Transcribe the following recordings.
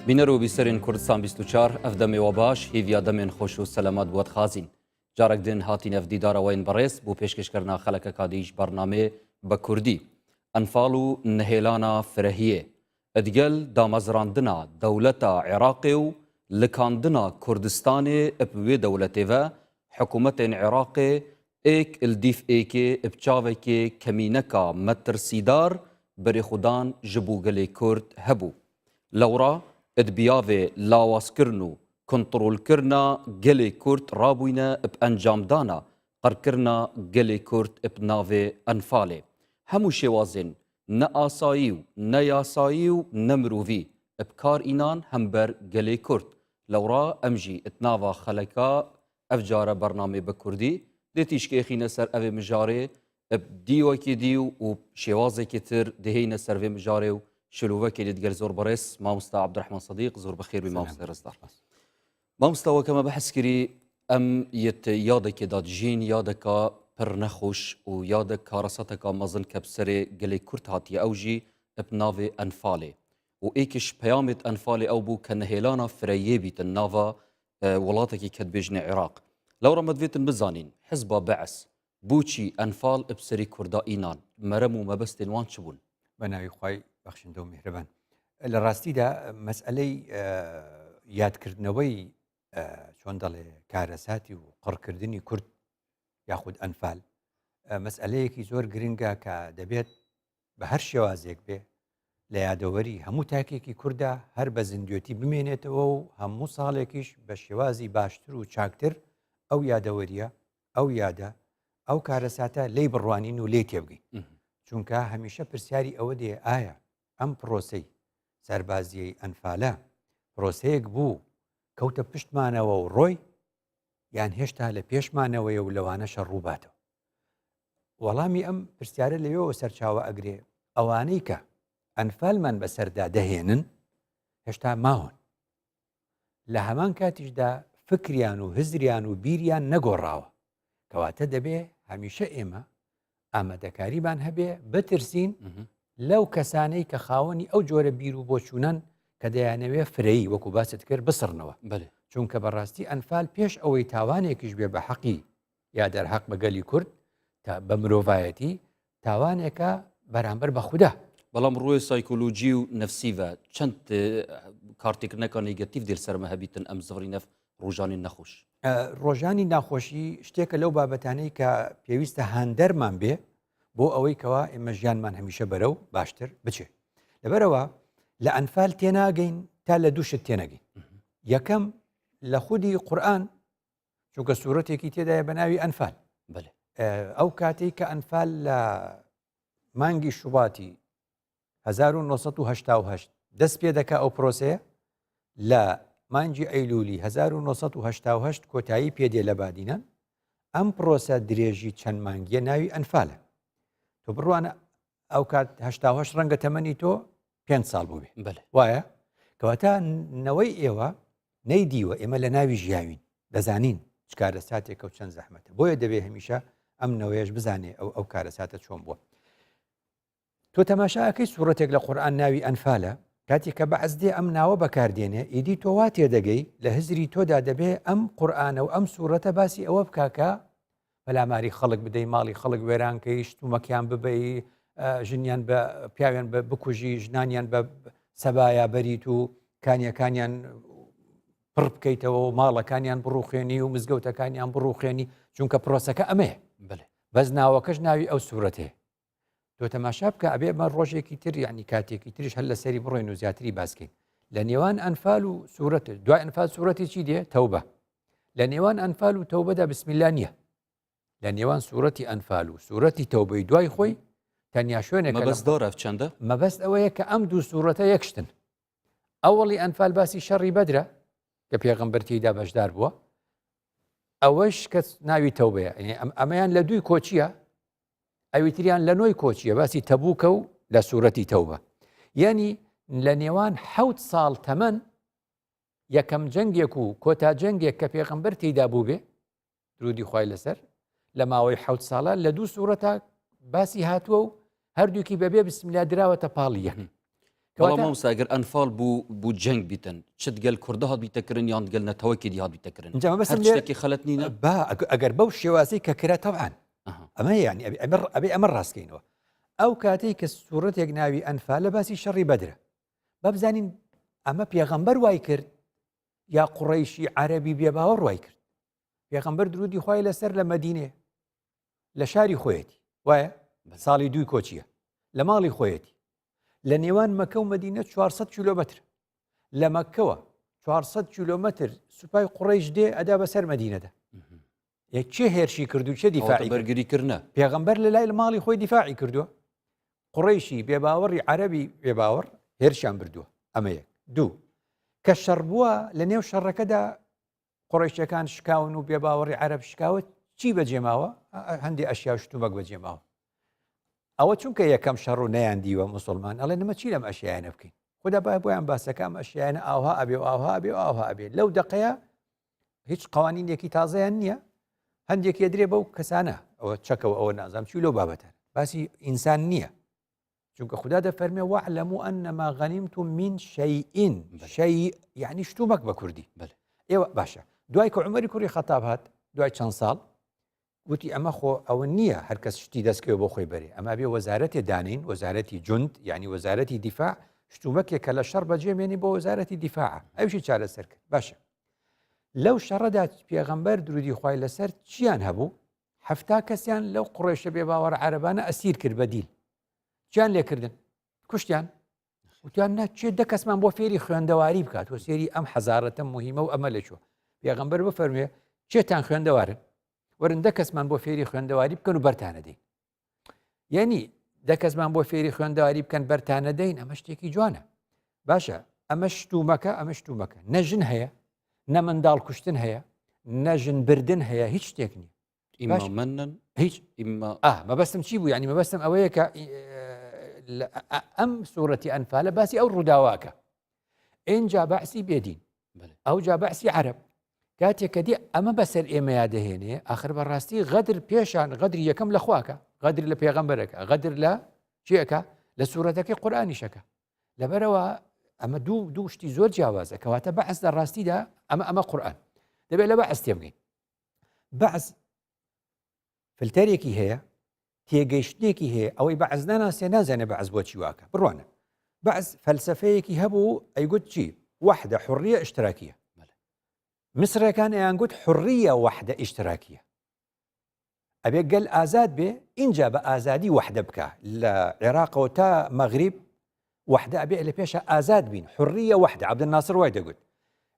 Bîner û bîserên Kurdistan 24 ev demê we baş, hêviya demên xweş û selamat bi we dixwazîn. Carek din hatîn ev dîdara we yên birêz bo pêşkêşkirina xelekeka dî ji bernameyê bi Kurdî. Enfal û nehêlana firehiyê. Digel damezrandina dewleta Iraqê û likandina Kurdistanê bi wê dewletê ve, hikûmetên Iraqê êk li dîf êkê bi çavekê kemîneka metirsîdar berê xwe dan ji bo gelê Kurd hebû. Lewra di biyavê lawazkirin û kontrolkirina gelê Kurd rabûyne bi encamdana qirkirina gelê Kurd bi navê Enfalê. Hemû şêwazên ne asayî û ne yasayî û ne mirovî bi kar înan hember gelê Kurd. Lewra em jî di nava xeleka ev care bernamê bi Kurdî dê tîşkêxîne ser evê mijarê bi dîwekî dî û şêwazekî tir dihêyne ser vê mijarê û şilovekê lê digel zor birêz mamosta Abdurehman Sedîq zor bi xêr bî mamosta rêzdar. Mamosta weke me behs kirî em yê ti yadekê de dijîn, yadeka pir nexweş û yadek karesateka mezin ke bi serê gelê Kurd hatiye ew jî bi navê Enfalê. Û êkiş peyamê di Enfalê ew bû ke nehêlana fireyê bîtin nava welatekî ke dibêjine Iraq. Lewra me divêtin bizanîn Hizba Be'es boçî Enfal bi serê Kurda înan, merem û mebestên wan çi bûn? Bi navê Xwayî bexşinde û mîhriban. Li rastî de meseley yadkirdinەوەی چۆن دەڵێ کارەساتی و قڕکردنی کورد یاخود ئەنفال مەسئلەیەکی زۆر گرنگە کە دەبێت بە هەر شێوازێک بێ لە یادەوەری هەموو تاکێکی کووردا هەر بە زیندوێتی بمێنێتەوە و هەموو ساڵێکیش بە شێوازی باشتر و چاکتر ئەو یادەوەریە ئەو یادە ئەو کارەساتە لی بڕوانین و لێ تێبگەین چونکە هەمیشە پرسیاری ئەوە دێ ئایا ئەم پرۆسەی سەربازیەی ئەنفالە پرۆسەیەک بوو کەوتە پشتمانەوە و ڕۆی یان هێشتا لە پێشمانەوەیە و لەوانەشە ڕووباتەوە وەڵامی ئەم پرسیارە لەوێەوە سەرچاوە ئەگرێ ئەوانەی کە ئەنفالمان بەسەردا دەهێنن هێشتا ماون لە هەمان کاتیشدا فکریان و هزریان و بیریان نەگۆڕاوە کەواتە دەبێ هەمیشە ئێمە ئامادەکاریمان هەبێ بترسین لەو کەسانەی کە خاوەنی ئەو جۆرە بیر و بۆچوونەن کە دەیانەوێ فرەیی وەکو باست کرد بسڕنەوە چونکە بەڕاستی ئەنفال پێش ئەوەی تاوانێکیش بێ بە حەقی یا دەرهەق بە گەلی کورد تا بە مرۆڤایەتی تاوانێکە بەرامبەر بە خودا. بەڵام ڕووێ سایکۆلۆجی و نەفسیڤە چەند کارتێکردنەکە نێگەتیڤ دێل سەرمە هەبیتن ئەم زڤرینەف ڕۆژانی نەخۆش. ڕۆژانی ناخۆشی شتێکە لەو بابەتانەی کە پێویستە هاندەرمان بێ بۆ ئەوەی کەوا ئێمە ژیانمان هەمیشە بەرەو باشتر بچێ لەبەرەوە لە ئەنفال تێناگەین تا لە دوو شت تێنەگەین یەکەم لە خودی قورئان چونکە سوورەتێکی تێدایە بە ناوی ئەنفال ئەو کاتێک کە ئەنفال لە مانگی شوباتی 1970 دەست پێ دەکا ئەو پرۆسەیە لە مانگی ئەیلولی 1970 کۆتایی پێدێ لە بادینان ئەم پرۆسە درێژی چەند مانگیە ناوی ئەنفالە تۆ بڕوانە ئەو کات هەشتاهش ڕەنگە تەمەنی تۆ پێ ساڵ بوو بێ وایە کەواتە نەوەی ئێوە نەیدیوە ئێمە لە ناوی ژیاوین دەزانین چ کارەساتێکە و چەند زەحمەتە بۆیە دەبێ هەمیشە ئەم نەوەیەش بزانێ ئەو ئەو کارەساتە چۆن بووە تۆ تەماشاکەی سوورەتێک لە قورآن ناوی ئەنفالە کاتێک کە بەعس دێ ئەم ناوە بەکاردێنێ ئیدی تۆ وا تێدەگەی لە هزری تۆدا دەبێ ئەم قورآانە و ئەم سوورەتە باسی ئەوە بکاکە پەلاماری خەڵک بدەی ماڵی خەڵک وێرانکەی شتومەکیان ببەی ژنیان بە پیاویان بە بکوژی ژنانیان بە سەبایا بەریت و کانیەکانیان پڕ بکەیتەوە و ماڵەکانیان بڕوخێنی و مزگەوتەکانیان بڕوخێنی چونکە پرۆسەکە ئەمەیە بڵێ بەس ناوەکەش ناوی ئەو سوورەتێ تۆ تەماشا بکە ئەبێ مە ڕۆژێکی تر یعنی کاتێکی تریش هەر لەسەری بڕۆین و زیاتری باسکەین لە نێوان ئەنفال و سوورەت دوای ئەنفال سوورەتی چی دێ تەوبە لە نێوان ئەنفال و تەوبەدا بسمیلا نییە لە نێوان سوورەتی ئەنفال و سوورەتی تەوبەی دوای خۆی تەنیا شوێنێک مەبەست دۆرە چەندە مەبەست ئەوەیە کە ئەم دوو سوورەتە یەکشتن ئەوەڵی ئەنفال باسی شەڕی بەدرە کە پێغەمبەر تێیدا بەشدار بووە ئەوەش کە ناوی تەوبەیە ئەمەیان لە دووی کۆچیە ئەوی تریان لە نۆی کۆچیە باسی تەبووکە و لە سوورەتی تەوبە یعنی لە نێوان حەوت ساڵ تەمەن یەکەم جەنگێک و کۆتا جەنگێک کە پێغەمبەر تێیدا بوو بێ درودی خوای لەسەر لە ماوەی حەوت ساڵە لە دوو سوورەتا باسی هاتووە و هەردووکی بەبێ بسمیلا دراوەتە پاڵی یەک. بەڵام مامۆستا گەر ئەنفال بوو بوو جەنگ بیتن چ گەل کوردە هات بیتەکردن یان گەل نەتەوەکی دی هات بیتەکردن اینجا مەبەستم هەر لێ- شتێکی خەلەت نینە با ئەگەر بەو شێوازەی کە کرا تەبعەن ئەمە یعنی ئەبێ ئەمە ئەبێ ئەمە ڕاستکەینەوە ئەو کاتەی کە سوورەتێک ناوی ئەنفالە باسی شەڕی بەدرە با بزانین ئەمە پێغەمبەر وای کرد یا قوڕەیشی عەرەبی بێباوەڕ وای کرد پێغەمبەر درودی خوای لەسەر لە مەدینێ لە شاری خۆیەتی وایە ساڵی دووی کۆچیە لە ماڵی خۆیەتی لە نێوان مەکە و مەدینە 400 کیلۆمەتر لە مەکەوە 400 کیلۆمەتر سوپای قوڕیش دێ ئەدا بەسەر مەدینەدا یەکێ هێرشی کردو چێ دیفاعی بەرگری کردە پێغەمبەر لە لای لە ماڵی خۆی دیفاعی کردووە قوڕیشی بێباوەڕی عەربی بێباوەڕ هێرشیان بردووە ئەمە یەک دوو کە شەڕ بووە لە نێو شەڕەکەدا قوڕەیشەکان شکاون و بێباوەڕی عەرەب شکاوە چی بەجێماوە هەندێ ئەشیا و شتومەک بەجێماوە ئەوە چونکە یەکەم شەڕ و نەیان دیوە مسلمان ئەڵێ نمە چی لەم ئەشیایانە بکەین خدا با بۆیان باسەکە ئەم ئەشیایانە ئاها ئەبێ و ئاها ئەبێ و ئاها ئەبێ لەو دقەیە هیچ قوانینێکی تازەیان نییە هەندێک یەدرێ بەو کەسانە ئەوە چەکەوە ئەوە نازام چی لەو بابەتە باسی ئینسان نییە چونکە خودا دەفەرمێ واعلموا انما غنمتم من شيء شيء یعنی شتومەک بە کوردی ئێوە باشە دوای کە عمەری کوڕی خەتاب هات دوای چەند ساڵ وتی ئەمە خۆ ئەوە نییە هەرکەس شتی دەستکەوێ بۆ خۆی بەرێ ئەمە بێ وەزارەتێ دانین وەزارەتی جوند یعنی وەزارەتی دیفاع شتومەکێک کە لە شەڕ بەجێ مێنی بۆ وەزارەتی دیفاع ئەوشی چارەسەر کرد باشە لەو شەڕەدا پێغەمبەر درودی خوای لەسەر چیان هەبوو هەفتا کەسیان لەو قڕێشە بێ باوەڕ عەرەبانە ئەسیر کرد بە دیل چیان لێکردن کوشتیان وتیان نا چێ دە کەسمان بۆ فێری خوێندەواری بکات و سێری ئەم حەزارەتە مهمە و ئەمە لەچوە پێغەمبەر بفەرموێ چێتان خوێندەوارن وەرن دە کەسمان بۆ فێری خوێندەواری بکەن و بەرتانە دەین یعنی دە کەسمان بۆ فێری خوێندەواری بکەن بەرتانە دەین ئەمە شتێکی جوانە باشە ئەمە شتومەکە ئەمە شتومەکە نە ژن هەیە نە منداڵ کوشتن هەیە نە ژن بردن هەیە هیچ شتێک نییە ئیمامەنن هیچ مەبەستم چی بوو ینی مەبەستم ئەوەیە کە ئەم سوورەتی ئەنفالە باسی ئەو ڕووداواکە ئینجا بەعسی بێدین ئەو جا بەعسی عەرب کاتێک کە دی ئەمە بەسەر ئێمەیا دەهێنێ ئاخر بەڕاستی غەدر پێشان غەدری یەکەم لە خواکە غەدر لە پێغەمبەرەکە غەدر لە چیەکە لە سوورەتەکەی قورآانیشەکە لەبەرەوە ئەمە دوو دوو شتی زۆر جیاوازە کەواتە بەعس لە ڕاستیدا ئەمە ئەمە قورآن دەبێت لە بەعس تێبگەین بەعس فلتەرێکی هەیە تێگەیشتنێکی هەیە ئەوەی بەعس ناناسێ نازانێ بەعس بۆچی واکە بڕوانە بەعس فەلسفەیەکی هەبوو ئەیگوت چی وحدە حڕیە اشتراکیە میسرەکان ئەیانگوت حڕیە وحدە اشتراکیە ئەبێ گەل ئازاد بێ اینجا بە ئازادی وحدە بکە لە عێراقەوە تا مەغریب وحدە ئەبێ لە پێشە ئازاد بین حڕیە وحدە عەبدولناسر وای دەگوت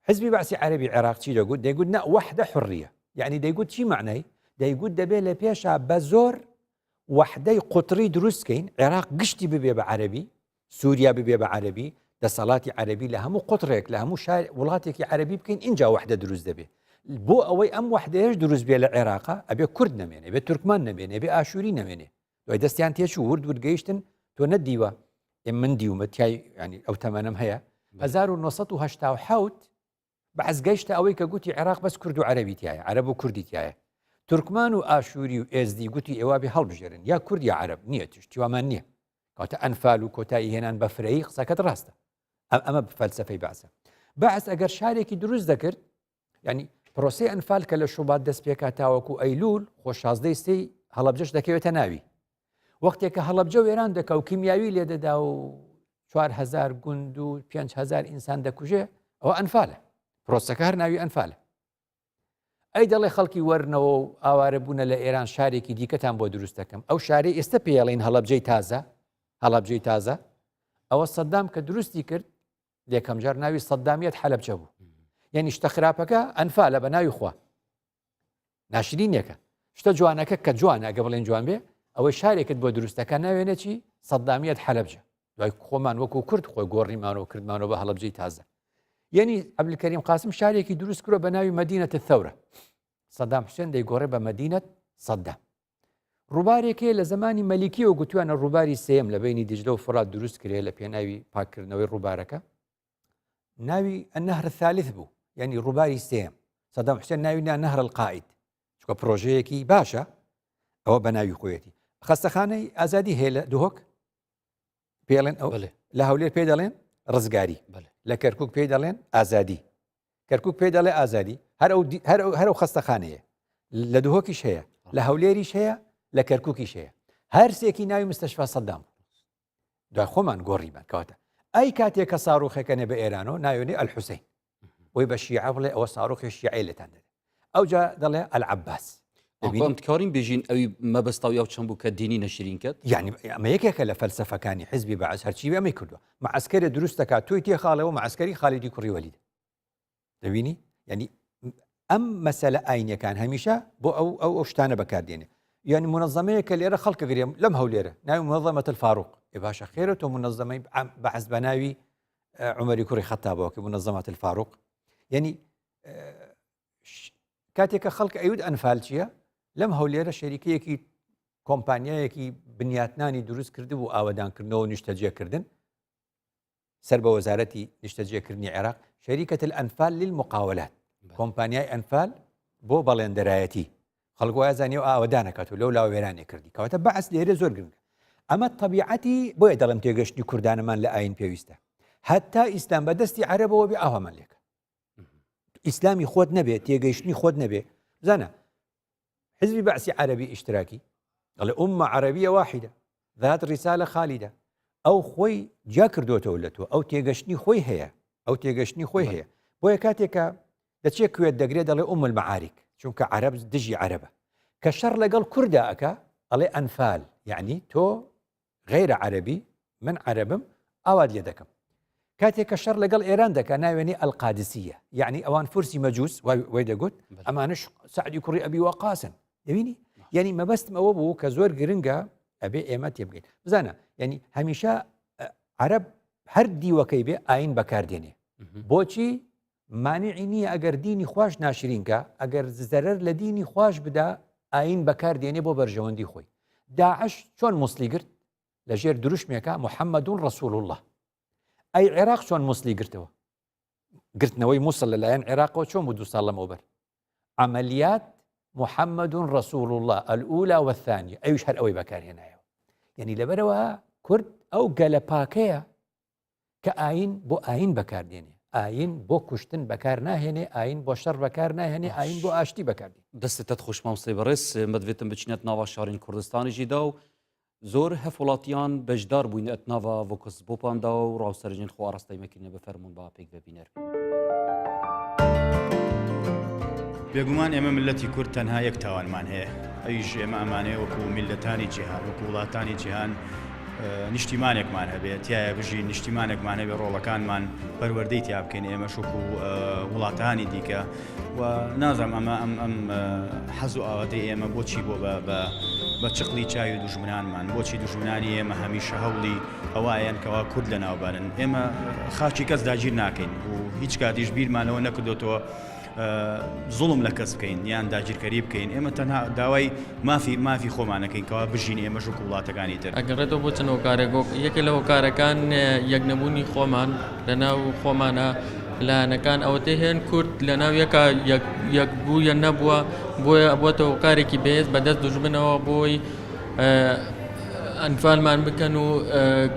حزبی بەعسی عەرەبی عێراق چی دەگوت دەیگوت نا وحدە حڕیە یعنی دەیگوت چی معنای دەیگوت دەبێ لە پێشە بە زۆر وحدەی قوتری دروستکەین عێراق گشتی ببێ بە عەرەبی سووریا ببێ بە عەرەبی دەسەڵاتی عەرەبی لە هەموو قوترێک لە هەموو شار وڵاتێکی عەرەبی بکەین اینجا وحدە دروست دەبێ بۆ ئەوەی ئەم وحدەیەش دروست بێ لە عێراقا ئەبێ کورد نەمێنێ بێ تورکمان نەمێنێ بێ ئاشووری نەمێنێ دوای دەستیان تێچوو ورد ورد گەیشتن تۆ نەتدیوە ئێ من دیومە تای ینی ئەو تەمەنم هەیە 1970 بەعس گەیشتە ئەوەی کە گوتی عێراق بەس کورد و عەربی تایە عەرب و کوردی تایە تورکمان و ئاشووری و ئێزدی گوتی ئێوە بێ هەڵبژێرن یا کورد یا عەرب نییە تشتیوامان نییە کاتە ئەنفال و کۆتایی هێنان بە فرەیی قسەکەت ڕاستە ئەمە فەلسفەی بەعسە بەعس ئەگەر شارێکی دروست دەکرد ینی پرۆسی ئەنفال کە لە شوبات دەست پێکا تاوەکو ئەیلول خۆ شازدەی سێی هەڵەبجەش دەکەوێتە ناوی وەختێک کە هەڵەبجە وێران دەکا و کیمیاوی لێدەدا و 4هزار گوند و 5هزار ئینسان دەکوژێ ئەوە ئەنفالە پرۆسەکە هەر ناوی ئەنفالە ئەی دەڵێ خەڵکی وەرنەوە و ئاوارە بوونە لە ئێران شارێکی دیکەتان بۆ دروست دەکەم ئەو شارەی ئێستا پێڵین هەڵەبجەی تازە هەڵەبجەی تازە ئەوە سەدام کە دروستی کرد یەکەم جار ناوی سەدامیەت حەلەبجە بوو یعنی شتە خراپەکە ئەنفالە بە ناوی خوا ناشرینێکە شتە جوانەکە کە جوانە ئەگە بڵێن جوان بێ ئەوەی شارێکت بۆ دروستەکە ناوێنە چی سەدامیەت حەلەبجە دوای خۆمان وەکو کورد خۆی گۆڕیمانەوە کردمانەوە بە هەڵەبجەی تازە یعنی عەبدولکەریم قاسم شارێکی دروست کرۆ بە ناوی مەدینەت الثورە سەدام حوسێن دەیگۆڕێ بە مەدینەت سەدام ڕووبارێک هەیە لە زمانی مەلیکیەوە گوتویانە ڕووباری سێم لە بینی دیجلە و فڕات دروست کرێ لە پێناوی پاکردنەوەی ڕووبارەکە ناوی النهر الثالث بوو یعنی ڕووباری سێم سەدام حوسێن ناوی نا نهر القائد چکە پرۆژەیەکی باشە ئەوە بە ناوی خۆیەتی خەستەخانەی ئازادی هەیە لە دهۆک پێڵێن ئەو لە هەولێر پێی دەڵێن ڕزگاری، لە کەرکک پێی دەڵێن ئازادی. کەرکک پێی دەڵێ ئازادی، هەر ئەو هەر ئەو خەستەخانەیە لە دهۆکیش هەیە، لە هەولێریش هەیە، لە کەرککیش هەیە. هەر سێکی ناوی مستەشفا سەدام بوو. دوای خۆمان گۆڕیمان. کەواتە ئەی کاتێک کە ساروخێکە نێ بە ئێرانەوە ناوێنێ ئەلحوسین، بۆی بە شیعە بڵێ ئەوە ساروخی شیعەی لێتان دەدێ، ئەوجا دەڵێ ئەلعەباس. دەبینم تکارین بێژین ئەوی مەبەستاوی ئەو چەند بوو کە دینی نەشرین کرد. یعنی ئەمە یەکێکە لە فەلسەفەکانی حزبی بەعس، هەرچی ئەمەی کردووە معسکەرێ دروست دەکات تۆی تێخاڵەوە معسکەری خالیدی کوڕی وەلید. دەبینی یعنی ئەم مەسەلە ئاینەکان هەمیشە بۆ ئەو ئەو ئەو شتانە بەکاردێنێ. یعنی منەظەمەیە کە لێرە خەڵکە گرێم لەم هەولێرە ناوی منەظەمەت الفاروق، ئێ باشە خێرە تۆ منەظەمەی بەعس بە ناوی عمەری کوڕی خەتابەوە کە منەظەمەت الفاروق. یعنی کاتێک کە خەڵک ئەیوت ئەنفال چییە، لەم هەولێرە شەریکەیەکی کۆمپانیایەکی بنیاتنانی دروست کردبوو، ئاوەدانکردنەوە و نیشتەجێکردن سەر بە وەزارەتی نیشتەجێکردنی عێراق، شەریکەت الئەنفال للمقاولات، کۆمپانیای ئەنفال بۆ بەڵێندەرایەتی. خەڵک وایە زانیەوە ئاوەدانەکات و لەو لاوە وێرانێ کردی. کەواتە بەعس لێرە زۆر گرنگە. ئەمە تەبیعەتی، بۆیە دەڵێم تێگەشتنی کوردانەمان لە ئاین پێویستە. هەتا ئیسلام بە دەستی عەرەبەوە بێ ئاوامان لێکە. ئیسلامی خۆت نەبێ، تێگەیشتنی خۆت نەبێ. بزانە حزبی بەعسی عەرەبی ئیشتراکی دەڵێ ئومە عەرەبیە واحیدە ذات ڕیسالە خالیدە. ئەو خۆی جیا کردوێتەوە لە تۆ، ئەو تێگەشتنی خۆی هەیە، ئەو تێگەشتنی خۆی هەیە. بۆیە کاتێکە دەچێت کوێت دەگرێت دەڵێ ئوم المعارک، چونکە عەرەب دژی عەرەبە. کە شەڕ لەگەڵ کوردا ئەکا ئەڵێ ئەنفال، یعنی تۆ غەیرە عەرەبی من عەرەبم ئاوات لێ دەکەم. کاتێک کە شەڕ لەگەڵ ئێران دەکا ناوێنی ئەلقادسیە، یعنی ئەوان فورسی مەجوس وای دەگوت، ئەمانش سعدی کوڕی ئەبی وەقاسن. دەبینی؟ یعنی مەبەستم ئەوە بوو کە زۆر گرنگە ئەبێ ئێمە تێبگەین. بزانە یعنی هەمیشە عەرەب هەر دیوەکەی بێ ئاین بەکاردێنێ. بۆچی؟ مانعی نییە ئەگەر دینی خواش ناشرینکە، ئەگەر زەرەر لە دینی خواش بدا ئاین بەکار دێنێ بۆ بەرژەوەندی خۆی. داعش چۆن موسڵی گرت؟ لە ژێر دروشمێکە محەممەدون ڕەسوول الله. ئەی عێراق چۆن موسڵی گرتەوە؟ گرتنەوەی موسڵ لەلایەن عێراقەوە چۆن بوو 2 ساڵ لەمەوبەر؟ عملیات محەممەدون رسول الله الأولى والثانية، ئەویش هەر ئەوەی بەکارهێنایەوە. یعنی لەبەرەوە کورد ئەو گەلە پاکەیە کە ئاین بۆ ئاین بەکاردێنێ، ئاین بۆ کوشتن بەکار ناهێنێ، ئاین بۆ شەڕ بەکار ناهێنێ، ئاین بۆ ئاشتی بەکاردێنێ. دەستتت خۆش مامۆستای بەڕێز، مەدڤێتم بچینەت ناوا شارین کوردستانیژی دا و زۆر هەف وڵاتیان بەشدار بووین ئەت ناوا ڤۆکس بۆپان دا و ڕاو سەرنجین خۆ ئاڕاستەی مەکردنە بفەرموون با پێک ببینەر. بێگومان ئێمە میللەتی کورد تەنها یەک تاوانمان هەیە ئەویش ئێمە ئەمانەوێ وەکو میللەتانی جیهان وەکو وڵاتانی جیهان نیشتیمانێکمان هەبێ تایە بژین نیشتیمانێکمان هەبێ ڕۆڵەکانمان پەروەردەی تیا بکەین ئێمەش وەکو وڵاتانی دیکە و نازانم ئەمە ئەم ئەم حەز و ئاواتەی ئێمە بۆچی بۆ بە بە بە چقڵی چاوی دوژمنانمان بۆچی دوژمنانی ئێمە هەمیشە هەوڵی ئەوایەن کەوا کورد لەناوبەرن ئێمە خاکی کەس داگیر ناکەین و هیچ کاتیش بیرمانەوە نەکردوتەوە زوڵم لە کەس بکەین یان داگیرکەری بکەین ئێمە تەنها داوای مافی مافی خۆمانەکەین کەوا بژین ئێمەش وەکو وڵاتەکانی تر. ئەگەڕێتەوە بۆ چەند هۆکارێک وەک یەکێ لە هۆکارەکان یەکنەبوونی خۆمان لە ناو خۆمانە لایەنەکان ئەوەتەی هەن کورد لە ناو یەکا یەکبوو یە نەبووە بۆیە بۆتە هۆکارێکی بەهێز بەدەست دوژمنەوە بۆی ئەنفالمان بکەن و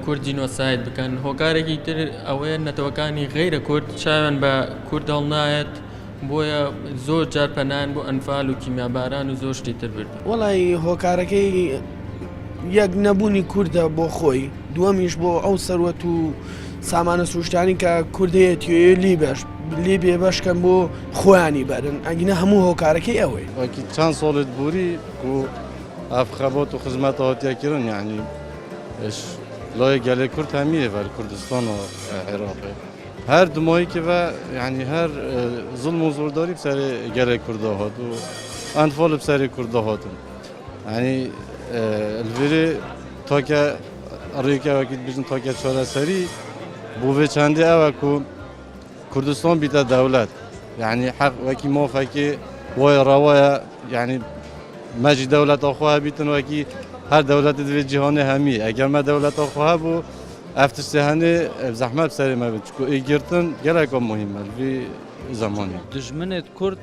کورد جینۆساید بکەن هۆکارێکی تر ئەوەیە نەتەوەکانی غەیرە کورد چاویان بە کورد هەڵنایەت بۆیە زۆر جار پەنایان بۆ ئەنفال و کیمیاباران و زۆر شتی تر برد. وەڵی هۆکارەکەی یەک نەبوونی کوردە بۆ خۆی دووەمیش بۆ ئەو سەروەت و سامانە سروشتانی کە کوردەیەتیۆیە لی بەش لی بێبەشکەن بۆ خۆیانی بەرن ئەگینە هەموو هۆکارەکەی ئەوەیە. وەکی چەند ساڵت بوری کو ئەف خەبات و خزمەت هاتیە کرن یعنی اش لای گەلێ کورد هەمیە ڤەر کوردستان و عێراقێ هەر دمایی که و یعنی هەر ظلم و زۆرداری بسەر گەلێ کوردا هات و ئەنفال بسەر کوردا هاتن یعنی الڤێرێ تاکە ڕێکە وەکی بژن تاکە چارەسەری بۆ vê çendê ew e ku کوردستان بیتە دەولەت یعنی حەق وەکی مافێکی وایە ڕەوایە یعنی مەجی دەولەتا خۆ هەبیتن وەکی هەر دەولەتی دوێ جیهانێ هەمی ئەگەر مە دەولەتا خۆ هەبوو ئەف تشتێ هەنێ زەحمەت سەرێ مە بن چکو ئێگرتن گەلێکە مهمە vî زەمانێ. دوژمنێت کورد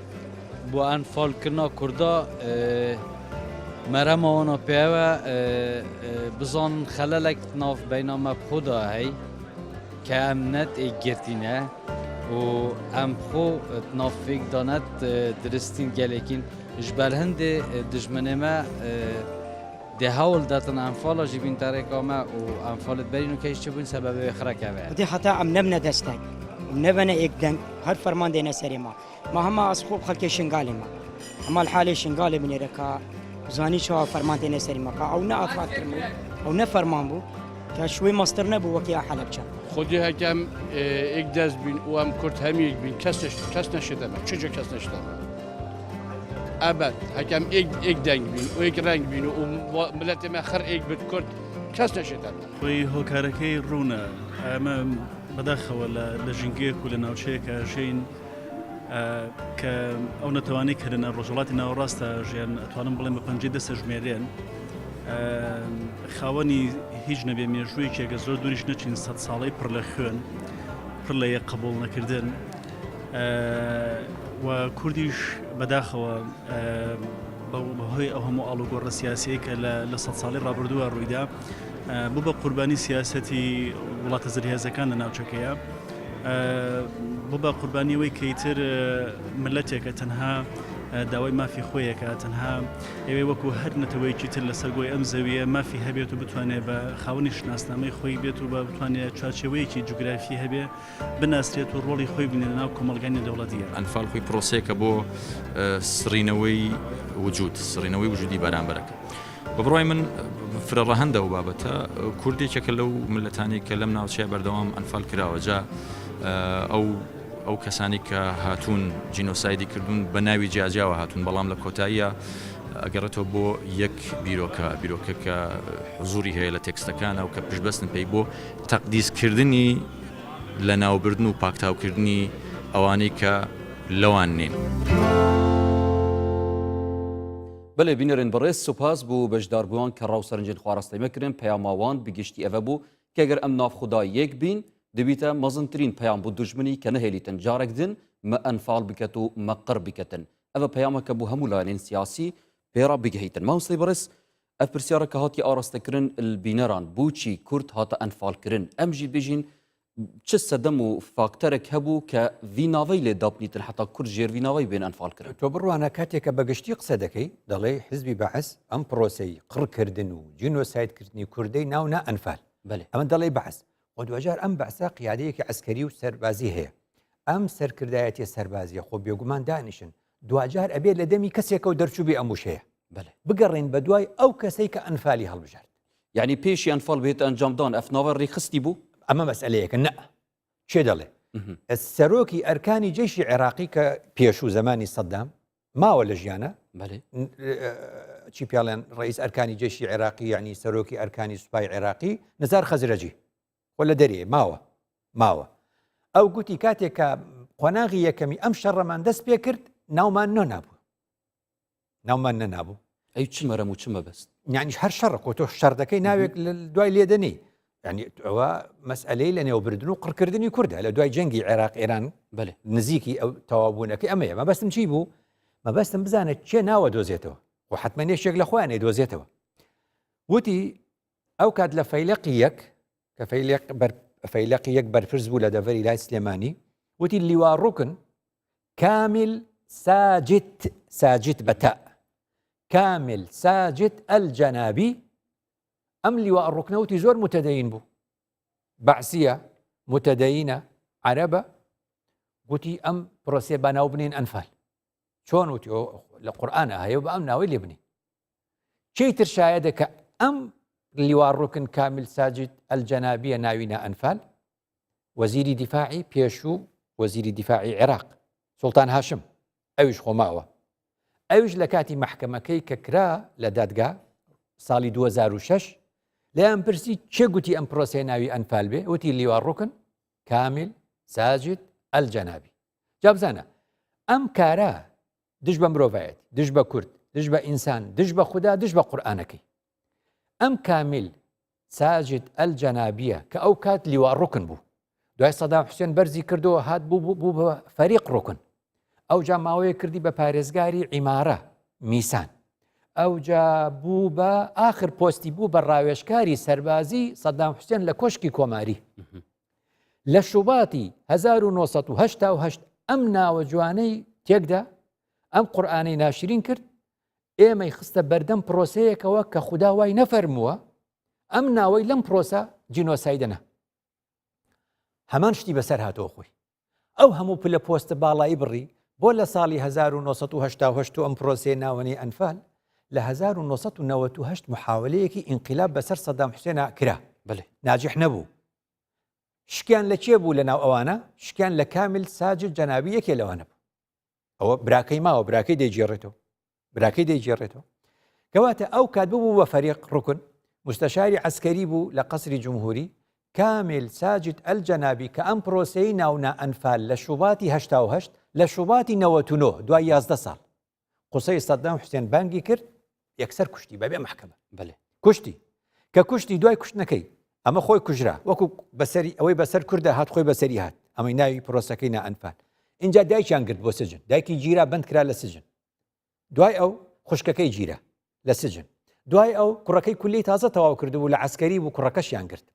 بۆ ئەنفالکردنا کوردا مەرەما وانە پێوە بزان خەلەلێک ناف بەینا مە بخۆدا هەی. کە ئەم نەت ئێکگرتینە و ئەم خۆ ناو فێک دانەت درستین گەلێکین ji ber hindê dijminê me dê hewl datin Enfala jî bîn terêka me û Enfalit berî nûkeyş çi bûn sebebê wê xirekeve. Dê heta em nebine destek û nebene êk deng her ferman dêne serê me. Ma hema ez xwe bi xelkê Şingalê me. Hema li halê Şingalê binêre ka zanî çawa ferman têne serê me. Ka ew ne afat kirin bû, ew ne ferman bû. Ka ji wê meztir nebû wekî ya Helebçe. Xwedê heke em êk dest bîn û em Kurd hemî êk bîn kes kes neşête me. Çi cih kes neşête me. Ebed heke em êk êk deng bîn û êk reng bîn û miletê me xir êk bit Kurd kes neşête me. خۆی هۆکارەکەی ڕوونە ئەمە بەداخەوە لە ژینگەیەک و لە ناوچەیەکە ژین کە ئەو نەتەوانەی کە لە ڕۆژهەڵاتی ناوەڕاستە ژیان ئەتوانم بڵێم بە پەنجەی دەستە ژمێرێن خاوەنی هیچ نەبێ مێژوویەکێکە زۆر دووریش نەچین سە ساڵەی پڕ لە خوێن پڕ لە یەک قبول نەکردن و کوردیش بەداخەوە بەهۆی ئەو هەموو ئاڵوگۆڕە سیاسیەی کە لە سە ساڵی ڕابردووە ڕوویدا بوو بە قوربانی سیاسەتی وڵاتە زلهێزەکان لە ناوچەکەیە. بۆ بە قوربانی ئەوەی کە ئیتر ملەتێکە تەنها داوای مافی خۆیەکە تەنها ئەوێ وەکو هەر نەتەوەیەکی تر لەسەر گۆی ئەم زەویە مافی هەبێت و بتوانێت بە خاوەنی شناسنامەی خۆی بێت و بە بتوانێت چوارچێوەیەکی جوگرافی هەبێ بناسرێت و ڕۆڵی خۆی بینێت لەناو کۆمەڵگای نێودەوڵەتیە. ئەنفال خۆی پرۆسەیەکە بۆ سڕینەوەی وجود، سڕینەوەی وجودی بەرامبەرەکە. بە بڕوای من فرە ڕەهەندە ئەو بابەتە، کورد یەکێکە لەو مللەتانەی کە لەم ناوچەیە بەردەوام ئەنفال کراوە، جا ئەو ئەو کەسانی کە هاتوون جینۆسایدی کردوون بە ناوی جیاجیاوە هاتوون، بەڵام لە کۆتاییە ئەگەڕێتەوە بۆ یەک بیرۆکە، بیرۆکە کە حزوری هەیە لە تێکستەکانە و کە پشتبەستن پێی بۆ تەقدیسکردنی لەناوبردن و پاکتاوکردنی ئەوانەی کە لەوان نین. بەلێ بینەرێن بەڕێز سوپاس بو بەشداربوان کە ڕاو سەرنجێن خوا ڕاستەی مەکرن پەیاما وان بگشتی ئەڤە بوو کە گەر ئەم ناف خودا یەک بین دبیتە مەزنترین پەیام بو دوژمنی کە نەهێلیتن جارەک دن مە ئەنفال بکەت و مە قڕ بکەتن ئەڤە پەیامە کە بو هەموو لایەنێن سیاسی پێڕا بگهیتن مامۆستای بەڕێز ئەv پرسیارە کە هاتی ئاراستەکردن بینەران بۆچی کورد هاتە ئەنفالکردن ئەم ژی بژین چ سەدەم و فاکتەرێک هەبوو کە ڤی ناوەی لێ دابنیتن حتا کورد ژێر ڤی ناوەی بێن ئەنفال کرن؟ تۆ بڕوانە کاتێک کە بە گشتی قسە دەکەی دەڵێی حزبی بەعس ئەم پرۆسەی قڕکردن و جینۆسایدکردنی کوردەی ناو نا ئەنفال بەلێ. ئەمە دەڵێی بەعس خۆ دواجار ئەم بەعسە قیادەیەکی عەسکەری و سەربازی هەیە ئەم سەرکردایەتیە سەربازیە خۆ بێگومان دانیشن دواجار ئەبێ لە دەمی کەسێکەوە دەرچووبێ ئەم وشەیە بەلێ. بگەڕێین بەدوای ئەو کەسەی کە ئەنفالی هەڵبژارد. یەعنی پێشی ئەنفال بێتە ئەنجامدان ئەف ناوە ڕێکخستی بوو؟ ئەمە مەسئەلەیەکە نە کێ دەڵێ سەرۆکی ئەرکانی جەیشی عێراقی کە پێشوو زەمانی سەدام ماوە لە ژیانە چی پیاڵێن ڕئیس ئەرکانی جەیشی عێراقی یعنی سەرۆکی ئەرکانی سوپای عێراقی نزار خەزرەجی خۆ لە دەرێ ماوە ماوە ئەو گوتی کاتێک کە قۆناغی یەکەمی ئەم شەڕەمان دەست پێ کرد ناومان نۆنابوو ناومان نەنابوو. ئەی چ مەرەم و چ مەبەست؟ یانیش هەر شەڕە خۆ تۆ شەڕ دەکەی ناوێک لە دوای لێدەنێی یعنی ئەوە مەسئلەی لە نێوبردن و قڕکردنی کوردە لە دوای جەنگی عێراق ئێران بەلێ نزیکی ئەو تەواوبوونەکەی ئەمەیە مەبەستم چی بوو مەبەستم بزانە کێ ناوە دۆزێتەوە و حتمما یەکێک لە خۆیان دۆزێتەوە وتی ئەو کات لە فەیلەقی یەک کە فەیلەق بەر فەیلەقی یەک بەرپرس بوو لە دەڤەری لای سلێمانی وتی لیوا ڕوکن کامل ساجد ساجد بە تاء کامل ساجد الجنابی ئەم لیوا ڕوکنە وتی زۆر متدەین بوو بەعسیە متدەینە عەرەبە گوتی ئەم پرۆسێ بە ناو بنین ئەنفال چۆن وتی لە قورئانە هەیە و بە ئەم ناوەی لێ بنین کێی تر شایەدە کە ئەم لیوا ڕوکن کامل ساجد الجنابیە ناوی نا ئەنفال وەزیری دیفاعی پێشوو وەزیری دیفاعی عێراق سوڵتان هاشم ئەویش خۆ ماوە ئەویش لە کاتی مەحکەمەکەی کە کرا لە دادگا ساڵی 2006 لێیان پرسی چێ گوتی ئەم پرۆسەیە ناوی ئەنفال بێ وتی لیوا ڕوکن کامیل ساجد ئەلجەنابی جا بزانە ئەم کارە دژ بە مرۆڤایەتی دژ بە کورد دژ بە ئینسان دژ بە خودا دژ بە قورئانەکەی ئەم کامیل ساجد ئەلجەنابیە کە ئەو کات لیوا ڕوکن بوو دوای سەدام حوسێن بەرزی کردەوە هات بوو بوو بە فەریق ڕوکن ئەوجا ماوەیە کردی بە پارێزگاری عیمارە میسان ئەوجا بوو بە ئاخر پۆستی بوو بە ڕاوێژکاری سەربازی سەدام حوسێن لە کۆشکی کۆماری. لە شوباتی 1988 ئەم ناوە جوانەی تێکدا ئەم قورئانەی ناشرین کرد ئێمەی خستە بەردەم پرۆسەیەکەوە کە خودا وای نەفەرمووە ئەم ناوەی لەم پرۆسە جینۆسایدە نا هەمان شتی بەسەر هاتەوە خۆی ئەو هەموو پلە پۆستە باڵایی بڕی بۆ لە ساڵی 1970 و ئەم پرۆسەیە ناوەنەی ئەنفال لە 1998 محاولەیەکی ئینقلاب بەسەر سەدام حوسێنا کرا بەێ ناجح نەبوو شکیان لە کێ بوو لە ناو ئەوانە شکیان لە کامیل ساجد جەنابی یەکێ لەوانە بوو ئەوە براکەی ماوە براکەی دەیگێڕێتەوە براکەی دەیگێڕێتەوە کەواتە ئەو کات ببوو بە فەریق ڕکن مستەشاری عسکەری بوو لە قەسری جمهوری کامل ساجد ئەلجەنابی کە ئەم پرۆسەی ناونا ئەنفال لە شوباتی 1970 لە شوباتی 99 دوای 11 ساڵ قسەی سەدام حوسێن بانگی کرد یەکسەر کوشتی بەبێ محکمە بەێ کوشتی کە کوشتی دوای کوشتنەکەی ئەمە خۆی کوژرا وەکو بەسەری ئەوەی بەسەر کووردا هات خۆی بەسەری هات ئەمەی ناوی پرۆسەکەی نا ئەنفال اینجا دایکیان گرت بۆ سجن دایکی گیرا بند کرا لە سجن دوای ئەو خوشکەکەی گیرا لە سجن دوای ئەو کوڕەکەی کولی تازە تەواو کردبوو لە عسکەری بوو کوڕەکەشیان گرت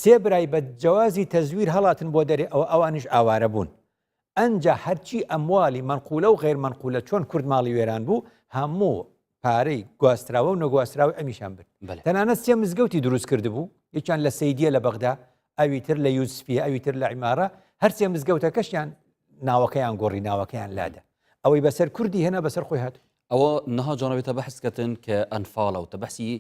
سێ برای بە جەوازی تەزویر هەڵاتن بۆ دەرێ ئەوە ئەوانیش ئاوارە بوون ئەنجا هەرچی ئەموالی مەنقولە و غەیر مەنقولە چۆن کورد ماڵی وێران بوو هەموو پارەی گواستراوە و نەگواستراوە ئەمیشان برد تەنانەت سێ مزگەوتی دروست کردبوو یەکیان لە سەیدیە لە بەغدا ئەوی تر لە یوسفیە ئەوی تر لە عیمارە هەرسێ مزگەوتەکەشیان ناوەکەیان گۆڕی ناوەکەیان لادا ئەوەی بەسەر کوردی هێنا بەسەر خۆی هات ئەوە نها جانەوێتە بەحس کەتن کە ئەنفالە و تە بەحسی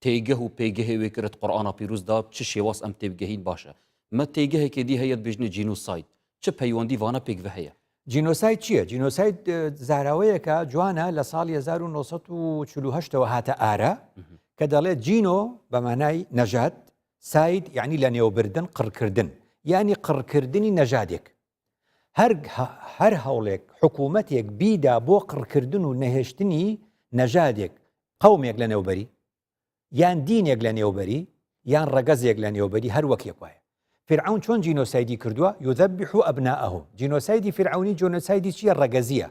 تێگەه و پێگەهێ وێ کرد قورئانا پیروز دا چ شێواز ئەم تێبگەهین باشە مە تێگەهێکێ دی هەیە دبێژنێ جینۆساید چ پەیوەندی ڤانە پێکڤە هەیە؟ جینۆساید چییە؟ جینۆساید زاراوەیەکە جوانە لە ساڵی 1940 ەوە هاتە ئارا کە دەڵێت جینۆ بە مانای نەژاد ساید یعنی لە نێوبردن قڕکردن یعنی قڕکردنی نەژادێک هەر هەر هەوڵێک حکوومەتێک بیدا بۆ قڕکردن و نەهێشتنی نەژادێک قەومێک لە نێوبەری یان دینێک لە نێوبەری یان ڕەگەزێک لە نێوبەری هەر وەک یەک وایە فرعون چۆن جینۆسایدی کردووە یذبح أبناءهم جینۆسایدی فرعونی جۆنۆسایدی چییە ڕەگەزیە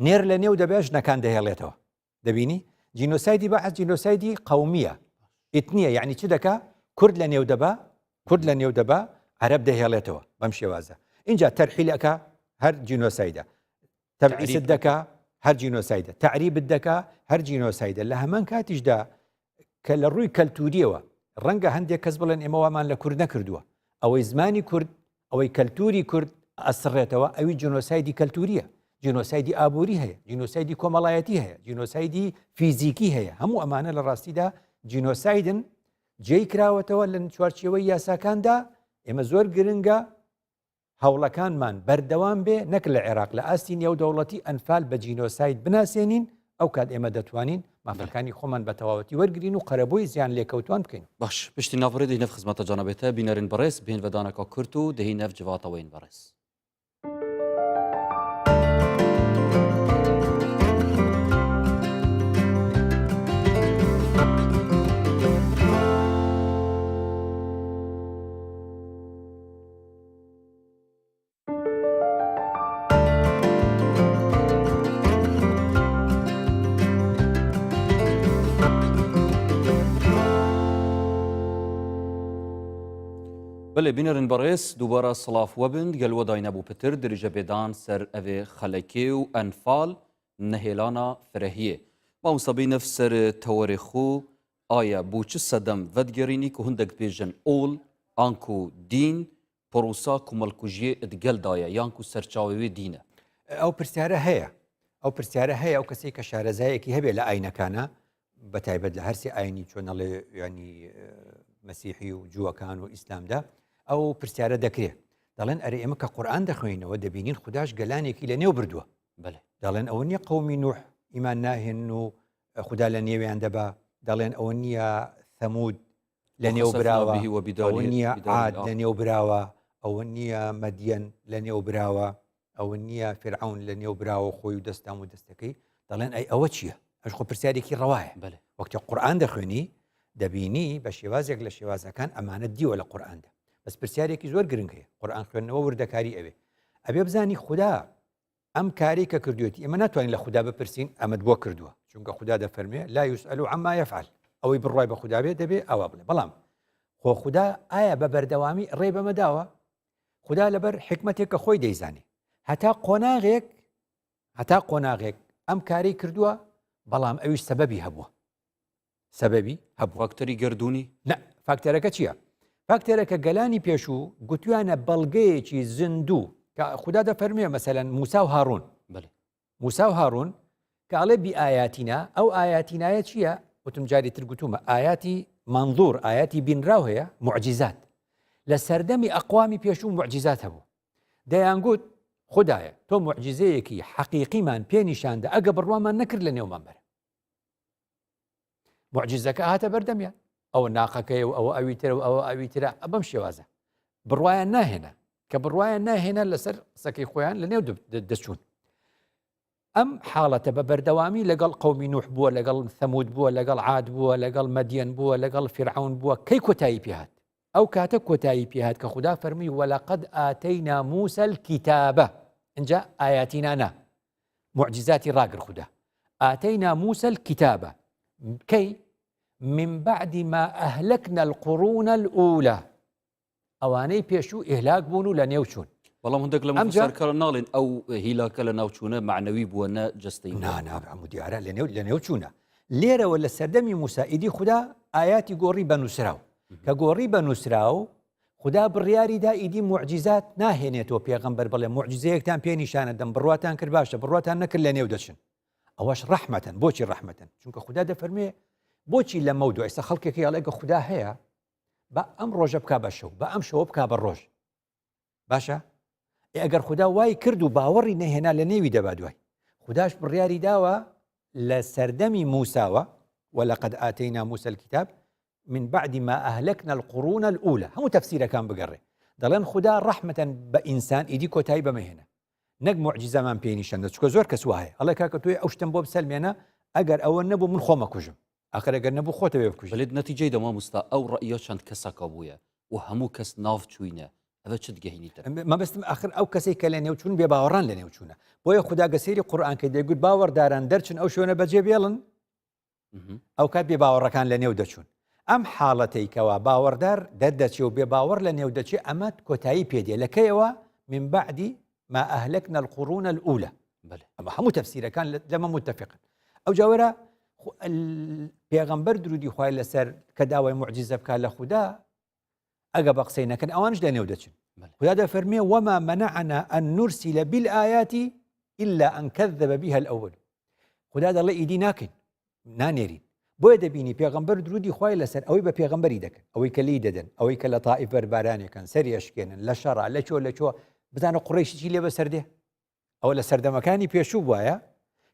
نێر لە نێو دەبێ ژنەکان دەهێڵێتەوە دەبینی جینۆسایدی بەعس جینۆسایدی قەومیە ئیتنیە یعنی چ دەکا کورد لە نێو دەبا کورد لە نێو دەبا عەرەب دەهێڵێتەوە بەم شێوازە اینجا تەرحیل ئەکا هەر جینۆسایدە تەبعیست دەکا هەر جینۆسایدە تەعریبت دەکا هەر جینۆسایدە لە هەمان کاتیشدا کە لە ڕووی کەلتوریەوە ڕەنگە هەندێک کەس بڵێن ئێمە وامان لە کورد نەکردووە ئەوەی زمانی کورد ئەوەی کەلتوری کورد ئەسڕێتەوە ئەوی جینۆسایدی کەلتوریە جینۆسایدی ئابووری هەیە جینۆسایدی کۆمەڵایەتی هەیە جینۆسایدی فیزیکی هەیە هەموو ئەمانە لە ڕاستیدا جینۆسایدن جێی کراوەتەوە لە چوارچێوەی یاساکاندا ئێمە زۆر گرنگە هەوڵەکانمان بەردەوام بێ نەک لە عێراق لە ئاستی نێودەوڵەتی ئەنفال بە جینۆساید بناسێنین ئەو کات ئێمە دەتوانین مافەکانی خۆمان بە تەواوەتی وەرگین و قەرەبووی زیان لێکەوتوان بکەین. باش پشتی ناڤرێ دهینەف خزمەتە جانەبێتە بینەرین بەڕێز بێن ڤەدانەکا کورت و دهینەف جڤاتەوەین بەڕێز. بەێ بینەرن بەڕێز دووبارە سڵاف وەبن گەل وەدای نەبوو پتر درێژە پێدان سەر ئەvê خەلەکێ و ئەنفال نەهێلانە فرەهیێ مامۆستا بینەف سەر تەوەرێ خو ئایا بۆ چ سەدەم ڤەدگەرینی کو هندەک دبێژن ئۆل ئانکو دین پڕوسا کومەڵکوژیێ دگەل دایە یانکو سەرچاوەێ وێ دینە؟ ئەو پرسیارە هەیە ئەو پرسیارە هەیە ئەو کەسێک کە شارەزایەکی هەبێ لە ئاینەکانە بە تایبەت لە هەرسی ئاینی چۆنەڵێ ینی مەسیحی و جووەکان و ئیسلامدا ئەو پرسیارە دەکرێت دەڵێن ئەرێ ئێمە کە قورآن دەخوێنەوە دەبینین خودداش گەلانێکی لە نێو بردووە بەێ دەڵێن ئەوە نییە قومی نوح ئیمان ناهێن و خودا لە نێویان دەبا دەڵێن ئەوە نییە ثەمود لە نێو براوە ئەوە نییە عاد لە نێو براوە ئەوە نییە مەدیەن لە نێو براوە ئەوە نییە فرعون لە نێو براوە خۆی و دەستام و دەستەکەی دەڵێن ئەی ئەوە چییە ئەش خۆ پرسیارێکی ڕەوایە بەێ وەکتە قورآن دەخوێنی دەبینی بە شێوازێک لە شێوازەکان ئەمانە دیوە لە قورآاندا بەس پرسیارێکی زۆر گرنگ هەیە قورآن خوێندنەوە وردەکاری ئەوێ ئەبێ بزانی خودا ئەم کارەی کە کردوێتی ئێمە ناتوانین لە خودا بپرسین ئەمەت بۆ کردووە چونکە خودا دەفەرمێ لا یسئل عما یفعل ئەوەی بڕوای بە خودا بێ دەبێ ئاوا بڵێ بەڵام خۆ خودا ئایا بە بەردەوامی ڕێ بەمە داوە؟ خودا لەبەر حیکمەتێک کە خۆی دەیزانێ هەتا قۆناغێک هەتا قۆناغێک ئەم کارەی کردووە بەڵام ئەویش سەبەبی هەبووە سەبەبی هەبوو. فاکتەری گەردوونی؟ نا، فاکتەرەکە چییە؟ فاکتەرەکە گەلانی پێشوو گوتویانە بەڵگەیەکی زیندوو کە خودا دەفەرموێ مەسەلەن موسا و هاڕون. بەلێ. موسا و هاڕون کە ئەڵێ بی ئایاتینا، ئەو ئایاتینایە چییە؟ وتم جاری تر گوتومە ئایاتی مەنظور، ئایاتی بینراو هەیە، موعجیزات. لە سەردەمی ئەقوامی پێشوو موعجیزات هەبوو. دەیانگوت خودایە تۆ موعجیزەیەکی حەقیقیمان پێ نیشاندە ئەگە بڕوامان نەکرد لە نێومان بەرە. معجزەکە هاتە بەردەمیان ئەوە ناقەکەی و ئەوە ئەوی ترە و ئەوە ئەوی ترە بەم شێوازە بڕواان ناهێنا کە بڕواان ناهێنا لەسەر قسەکەی خۆیان لە نێو دەچوون ئەم حاڵەتە بە بەردەوامی لەگەڵ قومی نوح بووە لەگەڵ ثەمود بووە لەگەڵ عاد بووە لەگەڵ مەدیەن بووە لەگەڵ فرعون بووە کەی کۆتایی پێهات ئەو کاتە کۆتایی پێهات کە خودا فەرمی وەلەقەد ئاتەینا موسى الكتابە اینجا ئاياتینا نا معجزاتی ڕاگر خودا آتینا موسى الکتاب کەی من بعد ما اهلکنا القرون الاولى ئەوانەی پێشوو ئیهلاک بوون و لە نێو چوون. بەڵام هەندێک لە مفسرکاران ناڵێن ئەو هیلاکە لە ناوچوونە معنەوی بووە نە جەستەی نا نا هەموو دیارە لە نێو لە نێو چوونە لێرەوە لە سەردەمی موسا ئیدی خودا ئاياتی گۆڕی بە نووسراو کە گۆڕی بە نووسراو خودا بڕیاری دا ئیدی موعجیزات ناهێنێتەوە پێغەمبەر بڵێ موعجیزەیەکتان پێ نیشانە دەم بڕواتان کرد باشە بڕواتان نەکرد لە نێو دەچن ئەوەش ڕەحمەتەن بۆچی ڕەحمەتەن چونکە خودا دەفەرمێ بۆچی لە مەودو ئێستا خەڵکێکی ئەڵێ خودا هەیە بە ئەم ڕۆژە بک بە شەو بە ئەم شەوە بک بە ڕۆژ باشە ئەگەر خودا وای کرد و باوەڕی نەهێنا لە نێوی دەبا دوای خودداش بڕیاری داوە لە سەردەمی موساوە ولقد آتینا موسى الكتاب من بعد ما اهلکنا القرون الاولى هەموو تەفسیرەکان بگەڕێ دەڵێن خودا ڕەحمەتەن بە ئینسان ئیدی کۆتایی بەمە هێنا نەک موعجیزەمان پێ نیشان دە چکە زۆر کەس وایە ئەڵێ کاکە تۆی ئەو شتم بۆ بسەلمێنە ئەگەر ئەوە نەبوو من خۆمە کوژم ئاخر ئەگەر نەبوو خۆتە بێ بکوژی بەلێت نەتیجەی دە مامۆستا ئەو ڕەئیە چەند کەسەکە بوویە و هەموو کەس ناو چوینە ئەوە چ دگەهینیتە مەبەستم ئاخر ئەو کەسێک کە لە نێوچوون بێ باوەڕان لە نێوچوونە بۆیە خودا گە سەیری قورئان کە دەیگوت باوەڕداران دەرچن ئەو شوێنە بەجێ بێڵن ئەو کات بێ باوەڕەکان لە نێو دەچوون ئەم حاڵەتەی کەوا باوەڕدار دەردەچێ و بێ باوەڕ لە نێو دەچێ ئەمە کۆتایی پێدێ لە کەیەوە من بعدی ما أهلكنا القرون الأولى ئەمە هەموو تەفسیرەکان لەمە متفقن ئەو جاوەرە پێغەمبەر درودی خوای لەسەر کە داوای معجزە بکات لە خودا ئەگە بە قسەی نەکەن ئەوانش لە نێو دەچن خدا دەفەرمێ وما منعنا أن نرسل بالآيات إلا أن كذب بها الأول خدا دەڵێ ئیدی ناکەین نانێرین بۆیە دەبینی پێغەمبەر درودی خوای لەسەر ئەوەی بە پێغەمبەری دەکەن ئەوەی کە لی دەدەن ئەوەی کە لە تائیف بەربارانێکن سەری ئەشکێنن لە شەڕا لە چۆ لە چۆ بزانە قوڕیشی چی لێ بەسەر دێ ئەوە لە سەردەمەکانی پێشوو بواە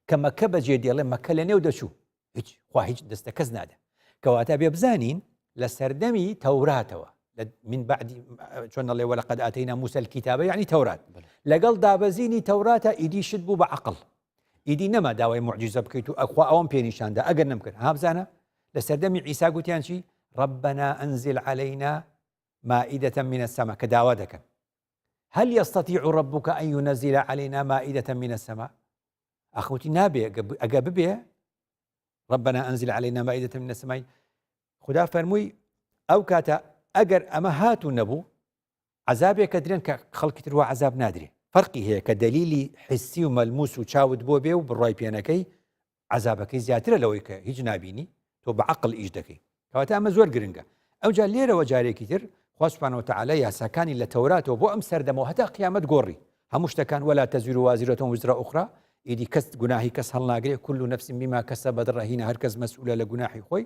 کە مەکە بەجێ دێڵێ مەکە لە نێو دەچوو هیچ خوا هیچ دەستە کەس نادە کەواتە بێ بزانین لە سەردەمی تەوراتەوە من بعد چۆن دەڵێ ولقد آتینا موسى الكتاب یعنی تەورات لەگەڵ دابەزینی تەوراتە ئیدی شت بوو بە عقل ئیدی نەما داوای معجزە بکەیت و ئەخوا ئەوەم پێ نیشاندا ئەگەر نەمکرد ها بزانە لە سەردەمی عیسا گوتیان چی ربنا انزل علينا مائدة من السماء کە داوا دەکەن هل يستطيع ربك أن ينزل علينا مائدة من السماء ئەخوتی نابێ ئەگە ببێ ربنا أنزل علينا مائدة من السماء خدا فەرمووی ئەو کاتە ئەگەر ئەمە هاتوو نەبوو عەزابێک ئەدرێن کە خەڵکی تر وا عەزاب نادرێ. فەرقی هەیە کە دەلیلی حسی و مەلموس و چاوت بۆ بێ و بڕوای پێ نەکەی عەزابەکەی زیاترە لەوەی کە هیچ نابینی تۆ بە عەقڵ ئیش دەکەی. کەواتە ئەمە زۆر گرنگە. ئەوجا لێرەوە جارێکی تر خوا سبحانە وتعالی یاساکانی لە تەوراتەوە بۆ ئەم سەردەمەوە هەتا قیامەت گۆڕی. هەموو شتەکان ولا تزر وازرة وزر أخرى ئیدی کەس گوناهی کەس هەڵناگرێ كل نفس بما كسبت رهينة هەر کەس مەسئولە لە گوناحی خۆی.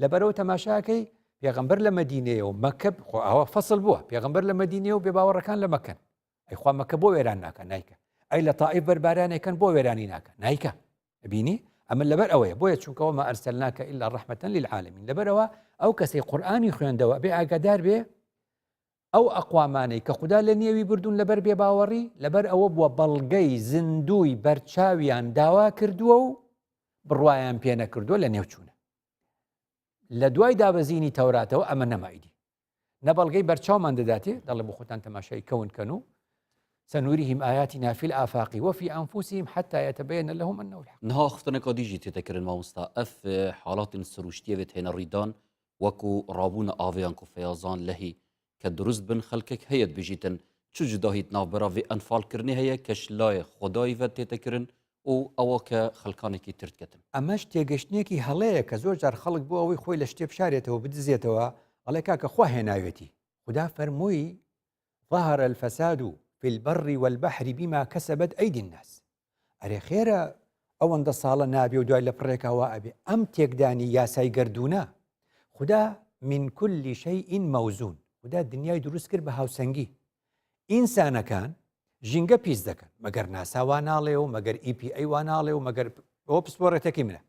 لەبەرئەوە تەماشاکەی پێغەمبەر لە مەدینەیە و مەکە خۆ ئەوە فەصل بووە پێغەمبەر لە مەدینەیە و بێباوەڕەکان لە مەکەن ئەی خوا مەکە بۆ وێران ناکە نایکە ئەی لە تائیف بەربارانێکن بۆ وێرانی ناکە نایکە بینی ئەمە لەبەر ئەوەیە بۆیە چونکەوە ما ئەرسەلناکە ئیلا ڕەحمەتەن للعالمین لەبەرەوە ئەو کەسەی قورئانی خوێندەوە بێ ئاگادار بێ ئەو ئەقوامانەی کە خودا لە نێوی بردوون لەبەر بێباوەڕی لەبەر ئەوە بووە بەڵگەی زیندووی بەرچاویان داوا کردووە و بڕوایان پێ نەکردووە لە نێو چوونە لە دوای دابەزینی تەوراتەوە ئەمە نەما ئیدی نە بەڵگەی بەرچاومان دەداتێ دەڵێ بۆ خۆتان تەماشای کەون کەن و سنوريهم آياتنا في الآفاق وفي أنفسهم حتى يتبين لهم أنه الحق نها خفتنەکە دیژی تێتەکردن مامۆستا ئەف حاڵاتن سروشتیە بێت هێنە ڕیدان وەکو ڕابوونە ئاڤیان کو فەیازان لەهی کە دروست بن خەلکێک هەیەت بژیتن. چ جوداهی د ناوبەرا ڤێ ئەنفالکردنێ هەیە کە ژ لاێ خودای ڤە تێتە کرن و ئەوە کە خەلکانێکی تر دکەتن؟ ئەمەش تێگەشتنێکی هەڵەیە کە زۆر جار خەڵک بۆ ئەوەی خۆی لە شتێ بشارێتەوە بدزێتەوە ئەڵێ کاکە خوا هێناوێتی خودا فەرمووی ظهر الفساد في البر والبحر بما كسبت أيدي الناس ئەرێ خێرە ئەوەندە ساڵە نابێ و دوای لە پڕێکا وا ئەبێ ئەم تێکدانی یاسای گەردوونە خودا من كل شيء موزون خودا دنیای دروست کرد بە هاوسەنگی ئینسانەکان ژینگە پیس دەکەن مەگەر ناسا وا ناڵێ و مەگەر EPA وا ناڵێ و مەگەر ئەوە پسپۆڕێتەکەی منە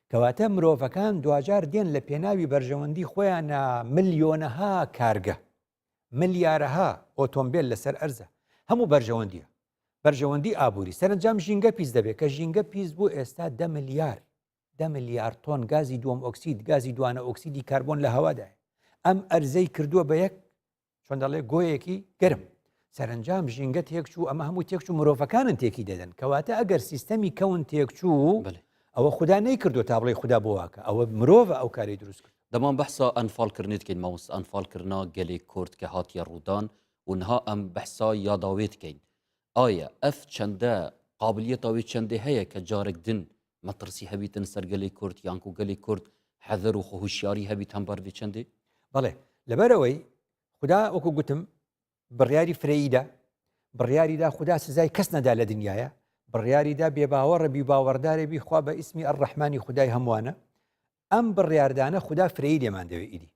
کەواتە مرۆڤەکان دواجار دێن لە پێناوی بەرژەوەندی خۆیانە ملیۆنەها کارگە ملیارەها ئۆتۆمبێل لەسەر ئەرزە هەموو بەرژەوەندیە بەرژەوەندی ئابووری سەرنجام ژینگە پیس دەبێت کە ژینگە پیس بوو ئێستا دە ملیار دە ملیار تۆن گازی دووەم ئۆکسید گازی دوانە ئۆکسیدی کاربۆن لە هەوادایە ئەم ئەرزەی کردووە بە یەک چۆن دەڵێ گۆیەکی گەرم سەرنجام ژینگە تێکچوو ئەمە هەموو تێکچوو مرۆڤەکانن تێکی دەدەن کەواتە ئەگەر سیستەمی کەون تێکچوو ئەوە خودا نەیکردو تا بڵێ خودا بۆ واکە ئەوە مرۆڤە ئەو کاری دروست کرد دەمان بەحسا ئەنفال کردنێ دکەین مامۆستا ئەنفال کردنا گەلێ کورد کە هاتیە ڕوودان و نها ئەم بەحسا یادا وێ دکەین ئایا ئەف چەندە قابلیەتا وێ چەندێ هەیە کە جارێک دن مەترسی هەبیتن سەر گەلێ کورد یانکو گەلێ کورد حەزەر و خۆهوشیاری هەبیت هەمبەر وێ چەندێ؟ بەڵێ لەبەرئەوەی خودا وەکو گوتم بڕیاری فرەیی دا، بڕیاری دا خودا سزای کەس نەدا لە دنیاە، بڕیاری دا بێباوەڕە بی باوەڕدارێ بی خوا بە ئیسمی الرحمانی خودای هەمووانە، ئەم بڕیاردانە خودا فرەیی لێمان دەوێ ئیدی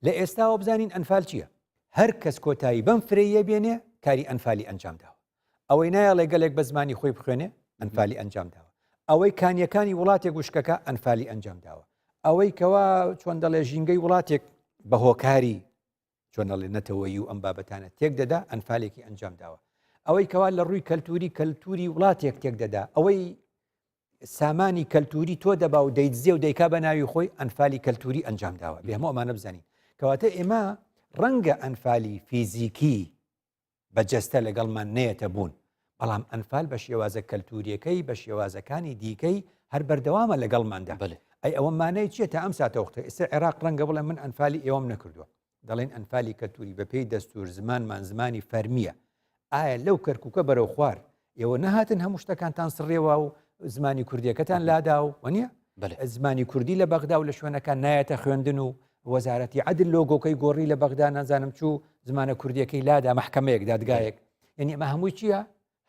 لە ئێستاوە بزانین ئەنفال چییە هەر کەس کۆتایی بەم فرەیە بێنێ کاری ئەنفالی ئەنجام داوە ئەوەی نایەڵێ گەلێک بە زمانی خۆی بخوێنێ ئەنفالی ئەنجام داوە ئەوەی کانیەکانی وڵاتێک وشکەکە ئەنفالی ئەنجام داوە ئەوەی کەوا چۆن دەڵێ ژینگەی وڵاتێک بە هۆکاری چۆن دەڵێ نەتەوەیی و ئەم بابەتانە تێک دەدا ئەنفالێکی ئەنجام داوە ئەوەی کەوا لە ڕووی کەلتوری کەلتوری وڵاتێک تێک دەدا ئەوەی سامانی کەلتوری تۆ دەبا و دەیدزێ و دەیکا بە ناوی خۆی ئەنفالی کەلتوری ئەنجام داوە بێ هەموو ئەمانە بزانین کەواتە ئێمە ڕەنگە ئەنفالی فیزیکی بە جەستە لەگەڵمان نەیەتە بوون بەڵام ئەنفال بە شێوازە کەلتوریەکەی بە شێوازەکانی دیکەی هەر بەردەوامە لەگەڵماندا بەێ ئەی ئەوە مانای چیە تا ئەم ساتەوەختە ئێستا عێراق ڕەنگە بڵێ من ئەنفالی ئێوەم نەکردووە دەڵێن ئەنفالی کەلتوری بەپێی دەستور زمانمان زمانی فەرمیە ئایا لەو کەرکووکە بەرەو خوار ئێوە نەهاتن هەموو شتەکانتان سڕێەوە و زمانی کوردیەکەتان لادا و وەنیە زمانی کوردی لە بەغدا و لە شوێنەکان نایەتە خوێندن و وەزارەتی عدل لۆگۆکەی گۆڕی لە بەغدا نازانم چوو زمانە کوردیەکەی لادا محکمەیەک دادگایەک یعنی ئەمە هەمووی چییە؟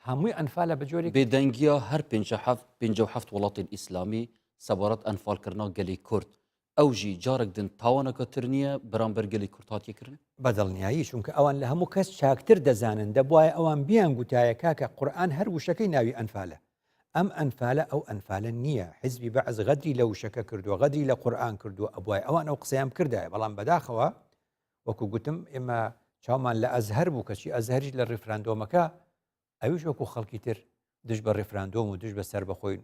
هەمووی ئەنفالە بە جۆرێک بێدەنگیە هەر 57 وڵاتی ئیسلامی سەبارەت ئەنفالکردنا گەلی کورد ئەو ژی جارەک دن تاوانەکە تر نییە بەرامبەر گەلی کورد هاتیە کردن؟ بە دڵنیایی چونکە ئەوان لە هەموو کەس چاکتر دەزانن دەبوایە ئەوان بیان گوتایە کاکە قورئان هەر وشەکەی ناوی ئەنفالە ئەم ئەنفالە ئەو ئەنفالە نییە حزبی بەعس غەدری لە وشەکە کردووە غەدری لە قورئان کردووە ئەبوایە ئەوان ئەو قسەیان بکردایە بەڵام بەداخەوە وەکو گوتم ئێمە چاومان لە ئەزهەر بوو کەچی ئەزهەریش لە ڕیفراندۆمەکە ئەویش وەکو خەڵکی تر دژ بە ڕیفراندۆم و دژ بە سەربەخۆی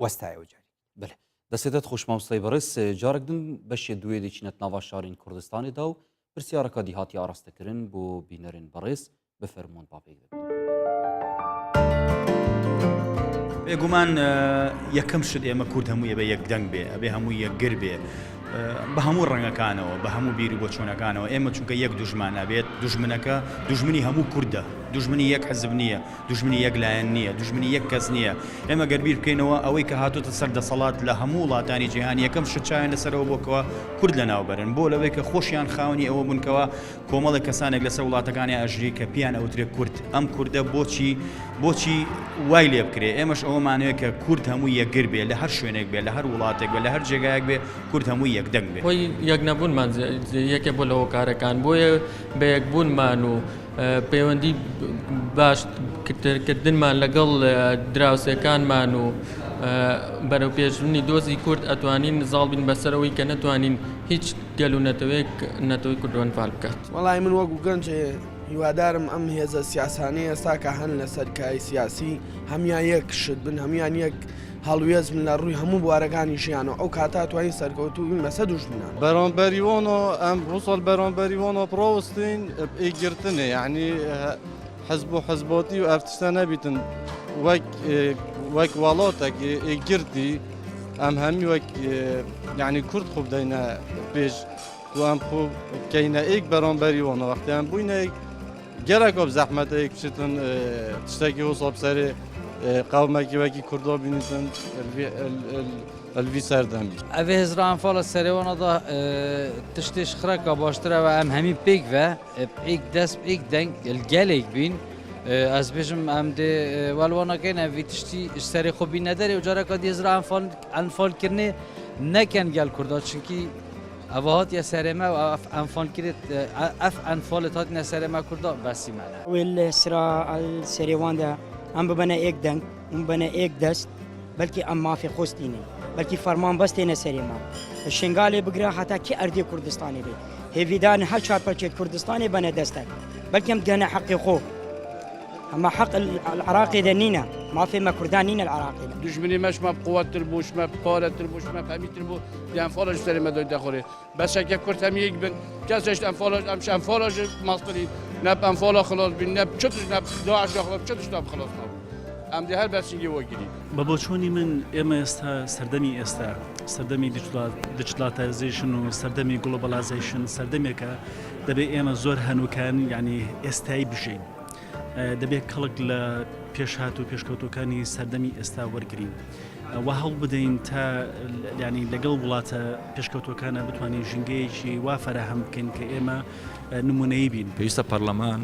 وەستایەوە جاری. بەلێ دەسێتت خوش مامۆستای بەڕێز جارێک دن بەشێ دوێ دەچینەت ناوا شارین کوردستانی دا و پرسیارەکە دی هاتی ئاراستەکردن بۆ بینەرên بەڕێز بفەرموون با پێک دەبین. بێگومان یەکەم شت ئێمە کورد هەمووی ئەبێ یەک دەنگ بێ ئەبێ هەمووی یەکگر بێ بە هەموو ڕەنگەکانەوە بە هەموو بیر و بۆچۆنەکانەوە ئێمە چونکە یەک دوژمان ئەبێت دوژمنەکە دوژمنی هەموو کوردە دوژمنی یەک حزب نییە دوژمنی یەک لایەن نییە دوژمنی یەک کەس نییە ئێمە گەر بیر بکەینەوە ئەوەی کە هاتۆتە سەر دەسەڵات لە هەموو وڵاتانی جیهان یەکەم شت چاویان لەسەرەوە بۆ کەوا کورد لەناوبەرن بۆ لەوەی کە خۆشیان خاوەنی ئەوە بوون کەوا کۆمەڵێک کەسانێک لەسەر وڵاتەکانیان ئەژی کە پیان ئەوترێ کورد ئەم کوردە بۆچی بۆچی وای لێ بکرێ ئێمەش ئەوەمانەوێت کە کورد هەموو یەکگر بێ لە هەر شوێنێک بێ لە هەر وڵاتێک بێ لە هەر جێگایەک بێ کورد هەموو یەکدەنگ بێ. هۆی یەکنەبوونمان یەکێ بۆ لە هۆکارەکان بۆیە بە یەکبوونمان و پەیوەندی باش کردنمان لەگەڵ دراوسێکانمان و بەرەوپێشبردنی دۆزی کورد ئەتوانین زاڵ بین بەسەر ئەوەی کە نەتوانین هیچ گەل و نەتەوەیەک نەتەوەی کورد ئەنفال بکات. وەڵای من وەکو گەنجێ هیوادارم ئەم هێزە سیاسانەی ئێستا کە هەن لەسەر کای سیاسی هەموان یەک شت بن هەموان یەک هەڵوێست بن لە ڕووی هەموو بوارەکانی ژیانەوە ئەو کاتە توانین سەرکەوتوو بین بەسەر دوژمنان. بەرامبەری وانە ئەم ڕوسال بەرامبەری وانە پڕاوستین ئێکگرتنێ یعنی حزب و حزباتی و ئەف تشتە نەبیتن وەک وەک وڵاتێک ئێکگرتی ئەم هەمی وەک یعنی کورد خۆ بدەینە پێش و ئەم خۆ بکەینە ئێک بەرامبەری وانە وەختیان بووینە ئێک. Gelek bi zehmet e yek biçitin tiştekî wisa bi serê qewmekî wekî Kurda bînitin li vî serdemî. Ev ê hizra Enfala serê wan da tiştê ji xireka baştir ew e em hemî pêk ve bi êk dest bi êk deng li gelêk bîn. Ez bêjim em dê wel wana keyn ev vî tiştî ji serê xwe bîne derê û careka dî hizra Enfalkirinê neken gel Kurda çinkî Eva hatiye serê me û ev enfalkirê ev enfalê hatine serê me Kurda besî me ne. Wê li sira el serê wan de em bibine êk deng û bibine êk dest belkî em mafê xwe stînin. Belkî ferman bes têne serê me. Li Şingalê bigire heta kî erdê Kurdistanê bê. Hêvîdar in her çarperçeyê Kurdistanê bene destek. Belkî em digihine heqê xwe. Hema heq li Iraqê de nîne. Mafê me Kurdan nîne li Iraqê de. Dijminê me ji me bi quwettir bû, ji me bi paretir bû, ji me bi hemîtir bû. Dê enfala ji serê me dayî dexwarê. Bes heke Kurd hemî yek bin, kes ji enfala em ji enfala ji meztirîn, ne bi enfala xilas bîn, ne bi çi tişt ne bi DAIŞ xilas çi tişt bi xilas nabin. Em dê her bersîngê we girîn. Bi boçûnî min ême êsta serdemî êsta, serdemî digitalîzation û serdemî globalization serdemêke debê ême zor henûken yanî êstayî bijîn. دەبێت کەڵک لە پێشهات و پێشکەوتوەکانی سەردەمی ئێستا وەرگین و هەوڵ بدەین تا ینی لەگەڵ وڵاتە پێشکەوتوەکانە بتوانین ژینگەیەکی وا فەراهەم بکەین کە ئێمە نمونەیی بین. پێویستە پەرلەمان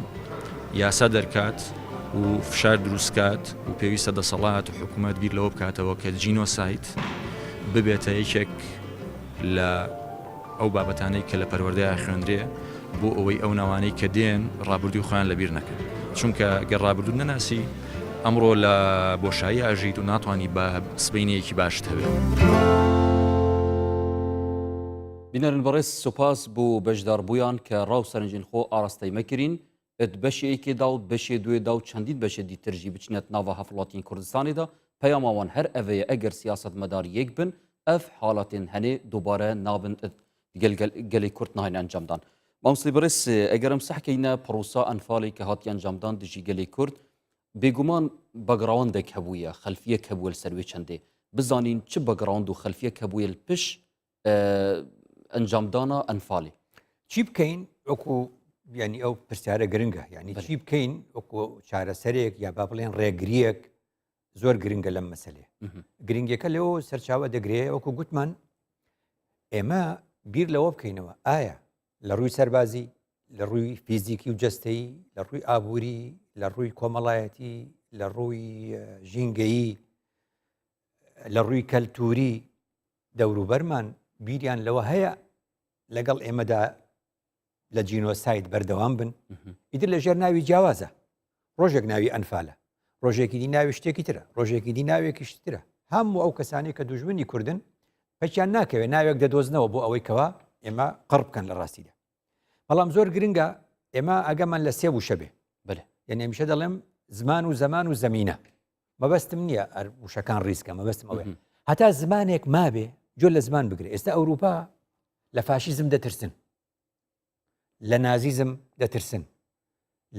یاسا دەرکات و فشار دروستکات و پێویستە دەسەڵات و حکوومەت بیر لەوە بکاتەوە کە جینۆساید ببێتە یەکێک لە ئەو بابەتانەی کە لە پەروەردەیا خوێندرێ بۆ ئەوەی ئەو نەوانەی کە دێن ڕابردووی خۆیان لەبیر نەکەن چونکە گەر ڕابردوو نەناسی ئەمڕۆ لە بۆشایی ئاژیت و ناتوانانی بە سبینەیەکی باشت هەبێت. بینەرن بەڕێز سوپاس بۆ بەشداربوویان کە ڕاو سەرنجین خۆ ئاراستەی مەکرین ت بەشێ یەکێ دا و بەشێ دوێ دا و چەندین بەشێ دیتر ژی بچنە ناڤا هەفڵاتین کوردستانێ دا، پەیاما وان هەر ئەڤەیە ئەگەر سیاسەتمەدار یەک بن ئەڤ حالەتێن هەنێ دوبارە نابن ت گەل گەلێ کورد ناهێن ئەنجامدان. مامۆستای بەڕێز ئەگەر ئەم سەحکەینە پڕۆسا ئەنفالێ کە هاتی ئەنجامدان دژی گەلێ کورد بێگومان بەگڕاوندێک هەبوویە خەلفیەک هەبووە لەسەر وێ چەندێ بزانین چ بەگڕاوند و خەلفیەک هەبوویە پش ئەنجامدانا ئەنفالی. چی بکەین وەکو ینی ئەو پرسیارە گرنگە یعنی چی بکەین وەکو چارەسەرێک یا با بڵێن ڕێگریەک زۆر گرنگە لەم مەسلێ گرنگەکە لەوە سەرچاوە دەگرێ وەکو گوتمان ئێمە بیر لەوە بکەینەوە ئایا لە ڕووی سەربازی لە ڕووی فیزیکی و جەستەیی لە ڕووی ئابووری لە ڕووی کۆمەڵایەتی لە ڕووی ژینگەیی لە ڕووی کەلتوری دەوروبەرمان بیریان لەوە هەیە لەگەڵ ئێمەدا لە جینۆساید بەردەوام بن ئیتر لە ژێر ناوی جیاوازە ڕۆژێک ناوی ئەنفالە ڕۆژێکی دی ناوی شتێکی ترە ڕۆژێکی دی ناوێکی ترە هەموو ئەو کەسانی کە دوژمنی کوردن پەکیان ناکەوێت ناوێک دەدۆزنەوە بۆ ئەوەی کەوا ئێمە قڕ بکەن لە ڕاستیدا بەڵام زۆر گرنگە ئێمە ئەگەمان لە سێ وشە بێ بەێ یعنی هەمیشە دەڵێم زمان و زەمان و زەمینە مەبەستم نییە ئەر وشەکان ڕیزکە مەبەستم ئەوێ هەتا زمانێک مابێ جۆ لە زمان بگرێ ئێستا ئەوروپا لە فاشیزم دەترسن لە نازیزم دەترسن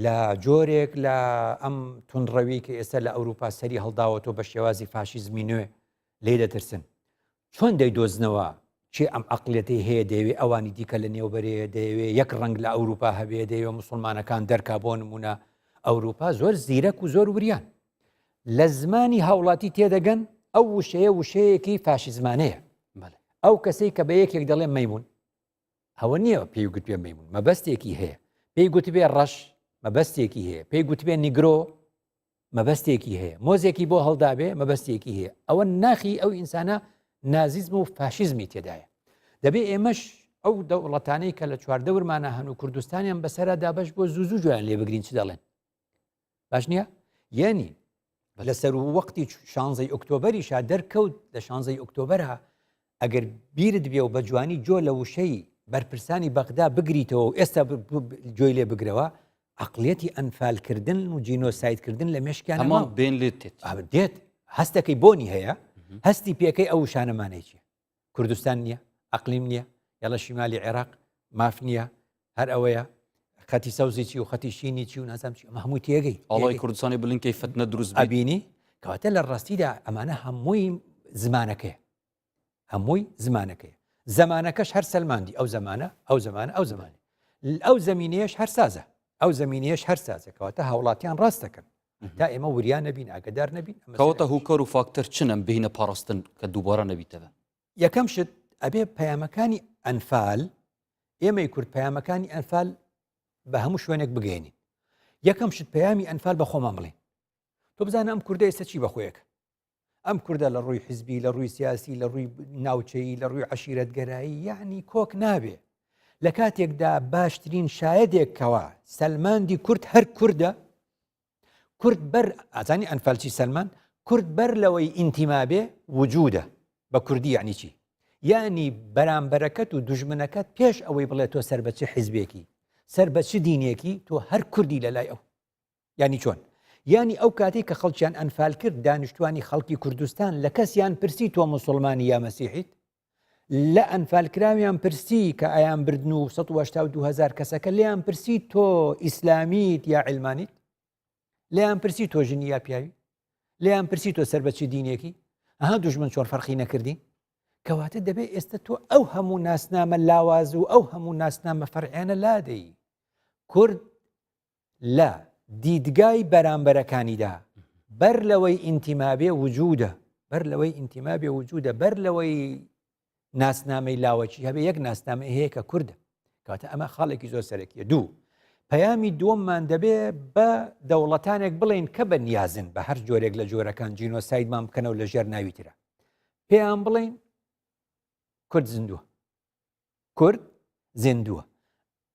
لە جۆرێک لە ئەم تونڕەوی کە ئێستا لە ئەوروپا سەری هەڵداوەتەوە بە شێوازی فاشیزمی نوێ لێ دەترسن چۆن دەیدۆزنەوە کێ ئەم عەقڵیەتەی هەیە دەیەوێ ئەوانی دیکە لە نێو بەرێ دەیەوێ یەک ڕەنگ لە ئەوروپا هەبێ دەیەوێ مسلمانەکان دەرکا بۆ نمونە ئەوروپا زۆر زیرەک و زۆر وریان لە زمانی هاوڵاتی تێدەگەن ئەو وشەیە وشەیەکی فاشیزمانەیە ئەو کەسەی کە بە یەکێک دەڵێ مەمون ئەوە نییە پێی گوتبێ مەمون مەبەستێکی هەیە پێی گوتبێ ڕەش مەبەستێکی هەیە پێی گوتبێ نیگرۆ مەبەستێکی هەیە مۆزێکی بۆ هەڵدابێ مەبەستێکی هەیە ئەوە ناخی ئەو ئینسانە نازیزم و فاشیزمی تێدایە دەبێ ئێمەش ئەو دەوڵەتانەی کە لە چواردەورمانە هەن و کوردستانیان بەسەرا دابش بۆ زوو زوو جویان لێ بگرین چ دەڵێن باش نییە یعنی لە سەر وەختی شانزەی ئۆکتۆبەریشا دەرکەوت لە شانزەی ئۆکتۆبەرها ئەگەر بیرت بێ و بە جوانی جۆ لە وشەی بەرپرسانی بەغدا بگریتەوە و ئێستا جۆی لێ بگرەوە عقلیەتی ئەنفالکردن و جینۆسایدکردن لە مێشکیان هەمان بێن لێت دێت دێت هەستەکەی بۆنی هەیە هەستی پێکەی ئەو وشانەمانەی چیە کوردستان نییە ئەقلیم نییە یاڵە شیمالی عێراق ماف نییە هەر ئەوەیە خەتی سەوزی چی و خەتی شینی چی و نازام چی ئەمە هەمووی تێگەی ئاڵای کوردستانی بلنکەی فتنە دروست ئەبینی کەواتە لە ڕاستیدا ئەمانە هەمووی زمانەکەیە هەمووی زمانەکەیە زمانەکەش هەر سەلماندی ئەو زمانە ئەو زمانە ئەو زمانە ئەو زمینەیەش هەر سازە. ئەو زمینەیەش هەر سازە کەواتە هاوڵاتیان ڕاست دەکەن تا ئێمە وریا نەبین ئاگدار نەبین کەواتە هوکار و فاکتەر چنم بینە پاراستن کە دووبارە نەبیتەوە یەکەم شت ئەبێ پەیامەکانی ئەنفال ئێمەی کورد پەیامەکانی ئەنفال بە هەموو شوێنێک بگەێنین یەکەم شت پەیامی ئەنفال بە خۆمان بڵێن تۆ بزانە ئەم کوردە ئێستا چی بەخۆیەکە ئەم کوردە لە ڕووی حزبی لە ڕووی سیاسی لە ڕووی ناوچەیی لە ڕووی عشیرەتگەرایی یعنی کۆک نابێ لە کاتێکدا باشترین شایدێکەوە سەلماندی کورد هەر کوردە کورد بەر ئازانی ئەنفالچی سەلمان کورد بەر لەوەی ئینتیما بێ وجودە بە کوردی یعنی چی یعنی بەرامبەرەکەت و دوژمنەکەت پێش ئەوەی بڵێ تۆ سەر بە چ حیزبێکی سەر بە چ دینێکی تۆ هەر کوردی لە لای ئەو یانی چۆن؟ یانی ئەو کاتەی کە خەڵکیان ئەنفال کرد دانیشتوانی خەڵکی کوردستان لە کەسیان پرسی تۆ موسڵمانی یا مەسیحیت؟ لە ئەنفالکراویان پرسی کە ئەیان بردن و 1970 هزار کەسەکە لێیان پرسی تۆ ئیسلامیت یا علمانیت؟ لێیان پرسی تۆ ژنی یا پیاوی؟ لێیان پرسی تۆ سەر بە چی دینێکی؟ ئەها دوژمن چۆن فەرقی نەکردین؟ کەواتە دەبێت ئێستا تۆ ئەو هەموو ناسنامە لاواز و ئەو هەموو ناسنامە فەرعیانە لادەی کورد لە دیدگای بەرامبەرەکانیدا بەر لەوەی ئینتیما بێ وجودە بەر لەوەی ئینتیما بێ وجودە بەر لەوەی ناسنامەی لاوەکی هەبێ یەک ناسنامەی هەیە کە کوردە کاتە ئەمە خاڵێکی زۆر سەرەکیە دوو پەیامی دووەممان دەبێ بە دەوڵەتانێک بڵین کە بە نیازن بە هەر جۆرێک لە جۆرەکان جینۆسایدمان بکەنەوە لە ژێر ناوی ترە پێیان بڵین کورد زیندووە کورد زیندووە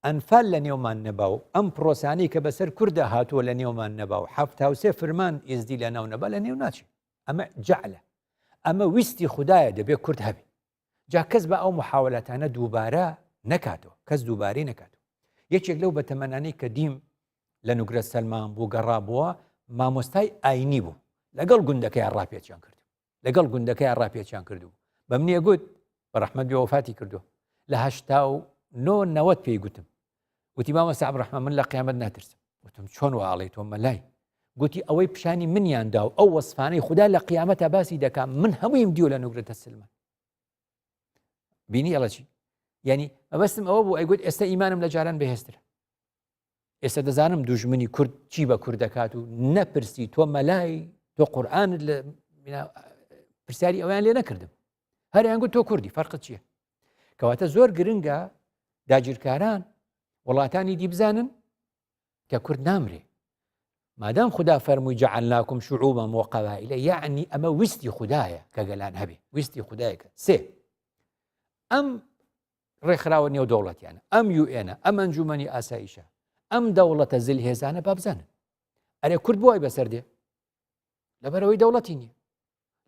ئەنفال لە نێومان نەبا و ئەم پرۆسانەی کە بەسەر کوردا هاتووە لە نێومان نەبا و 73 فرمان ئێزدی لە ناو نەبا لە نێو ناچێ ئەمە جەعلە ئەمە ویستی خودایە دەبێ کورد هەبێ جا کەس بە ئەو محاولاتانە دووبارە نەکاتەوە کەس دووبارەی نەکاتەوە یەکێک لەو بەتەمەنانەی کە دیم لە نوگرە سەلمان بوو گەڕابووە مامۆستای ئاینی بوو لەگەڵ گوندەکەیان ڕاپێچیان کرد لەگەڵ گوندەکەیان ڕاپێچیان کردو بە منی گوت بە ڕەحمەت بێ وەفاتی کردو لە هەشتا و نۆ نەوەت پێی گوتم وتی مامۆستا عەبدولڕەحمان من لە قیامەت ناترسم وتم چۆن وا ئەڵێی تۆ مەلای گوتی ئەوەی پیشانی منیان دا و ئەو وەسفانەی خودا لە قیامەتە باسی دەکا من هەموویم دیوە لە نوگرەتە سلمان بینی ئەڵە چی یعنی مەبەستم ئەوە بوو ئەیگوت ئێستا ئیمانم لە جاران بەهێزترە ئێستا دەزانم دوژمنی کورد چی بە کورد دەکات و نەپرسی تۆ مەلای تۆ قورآانت لە پرسیاری ئەویان لێ نەکردم هەریان گوت تۆ کوردی فەرقت چییە کەواتە زۆر گرنگە داگیرکاران وڵاتانی دی بزانن کە کورد نامرێ مادام خدا فەرمووی جعلناکم شعوبا وقبائل یعنی ئەمە ویستی خدایە کە گەلان هەبێ ویستی خدایەکە سێ ئەم ڕێکخراوە نێودەوڵەتیانە، ئەم یوئێنە، ئەم ئەنجومەنی ئاسایشە، ئەم دەوڵەتە زلهێزانە با بزانن ئەرێ کورد بۆ وای بەسەر دێ؟ لەبەرەوەی دەوڵەتی نییە،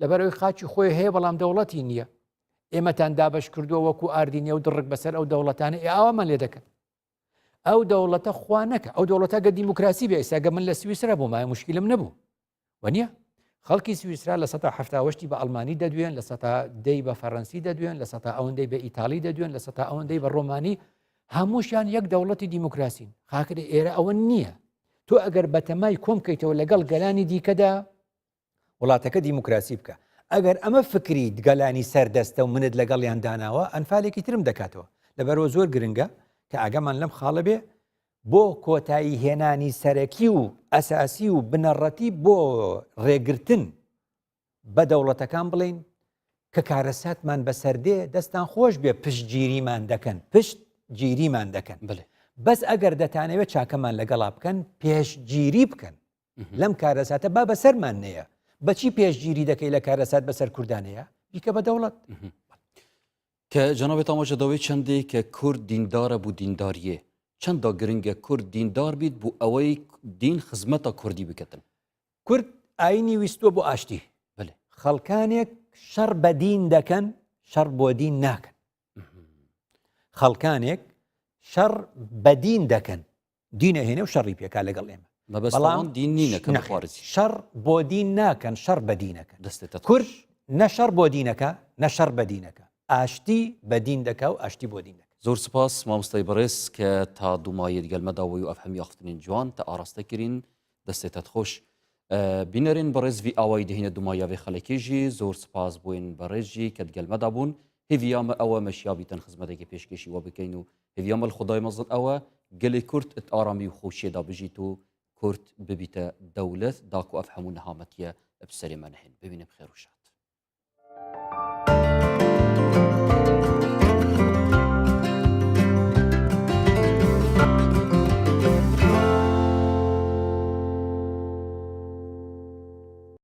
لەبەرەوەی خاکی خۆی هەیە بەڵام دەوڵەتی نییە. ئێمەتان دابەش کردووە وەکو ئاردی نێو دڕک بەسەر ئەو دەوڵەتانە ئێ ئاوامان لێ دەکەن. ئەو دەوڵەتە خوا نەکە ئەو دەوڵەتە گە دیموکراسی بێ ئێستا گە من لە سویسرا بوومایە مشکلم نەبوو. وەنیە؟ خەڵکی سویسرا لە سەتا هەفتاوەشتی بە ئەڵمانی دەدوێن لە سەتا دەی بە فەرەنسی دەدوێن لە سەتا ئەوەندەی بە ئیتالی دەدوێن لە سەتا ئەوەندەی بە ڕۆمانی هەمووشیان یەک دەوڵەتی دیموکراسین خاکری ئێرە ئەوە نییە تۆ ئەگەر بەتەمای کۆم کەیتەوە لەگەڵ گەلانی دیکەدا وڵاتەکە دیموکراسی بکە ئەگەر ئەمە فکری گەلانی سەردەستە و منت لەگەڵیان داناوە ئەنفالێکی ترم دەکاتەوە لەبەرەوە زۆر گرنگە کە ئاگامان لەم خاڵە بێ بۆ کۆتایی هێنانی سەرەکی و ئەساسی و بنەڕەتی بۆ ڕێگرتن بە دەوڵەتەکان بڵین کە کارەساتمان بەسەردێ دەستان خۆش بێ پشتگیریمان دەکەن پشت گیریمان دەکەن بڵێ بەس ئەگەر دەتانەوێت چاکەمان لەگەڵا بکەن پێشگیری بکەن لەم کارەساتە با بەسەرمان نەیە بەچی پێشگیری دەکەی لە کارەسات بەسەر کوردانەیە بیکە بە دەوڵەت. کە جەنابت ئاماژە داوێ چەندێ کە کورد دیندارە بوو دینداریێ چەندە گرنگە کورد دیندار بیت بوو ئەوەی دین خزمەتە کوردی بکەتن. کورد ئاینی ویستوە بۆ ئاشتی بەلێ. خەڵکانێک شەڕ بە دین دەکەن شەڕ بۆ دین ناکەن. خەڵکانێک شەڕ بە دین دەکەن دین ئەهێنێ و شەڕی پێکا لەگەڵ ئێمە بەڵام دین نینە کە بخوارزی شەڕ بۆ دین ناکەن شەڕ بە دینەکە دەستێتە کورد نە شەڕ بۆ دینەکە نە شەڕ بە دینەکە ئاشتی بە دین دەکا و ئاشتی بۆ دین دەکا زۆر سپاس مامۆستای بەڕێز کە تا دومایت گەلمەدا وی و ئەف هەمی ئاختنین جوان تە ئاراستە کرین دەستێتەت خۆش بینەرێن بەڕێز ڤی ئاوای دهینە دومایاێ خەلەکێ ژی زۆر سپاس بوین بەڕێز ژی کە دگەلمەدا بوون. هێڤیا مە ئەوە مە شیابیتن خزمەتێکی پێشکێشی وە بکەین و هێڤیا مە خودای مەزن ئەوە گەلی کورد ت ئارامی و خۆشیێدا بژیت و کورد ببیتە دەولەت داکو ئەف هەموو نەهامەتیە بسەرێ مە نەهێن. ببینە بخێر و شاد.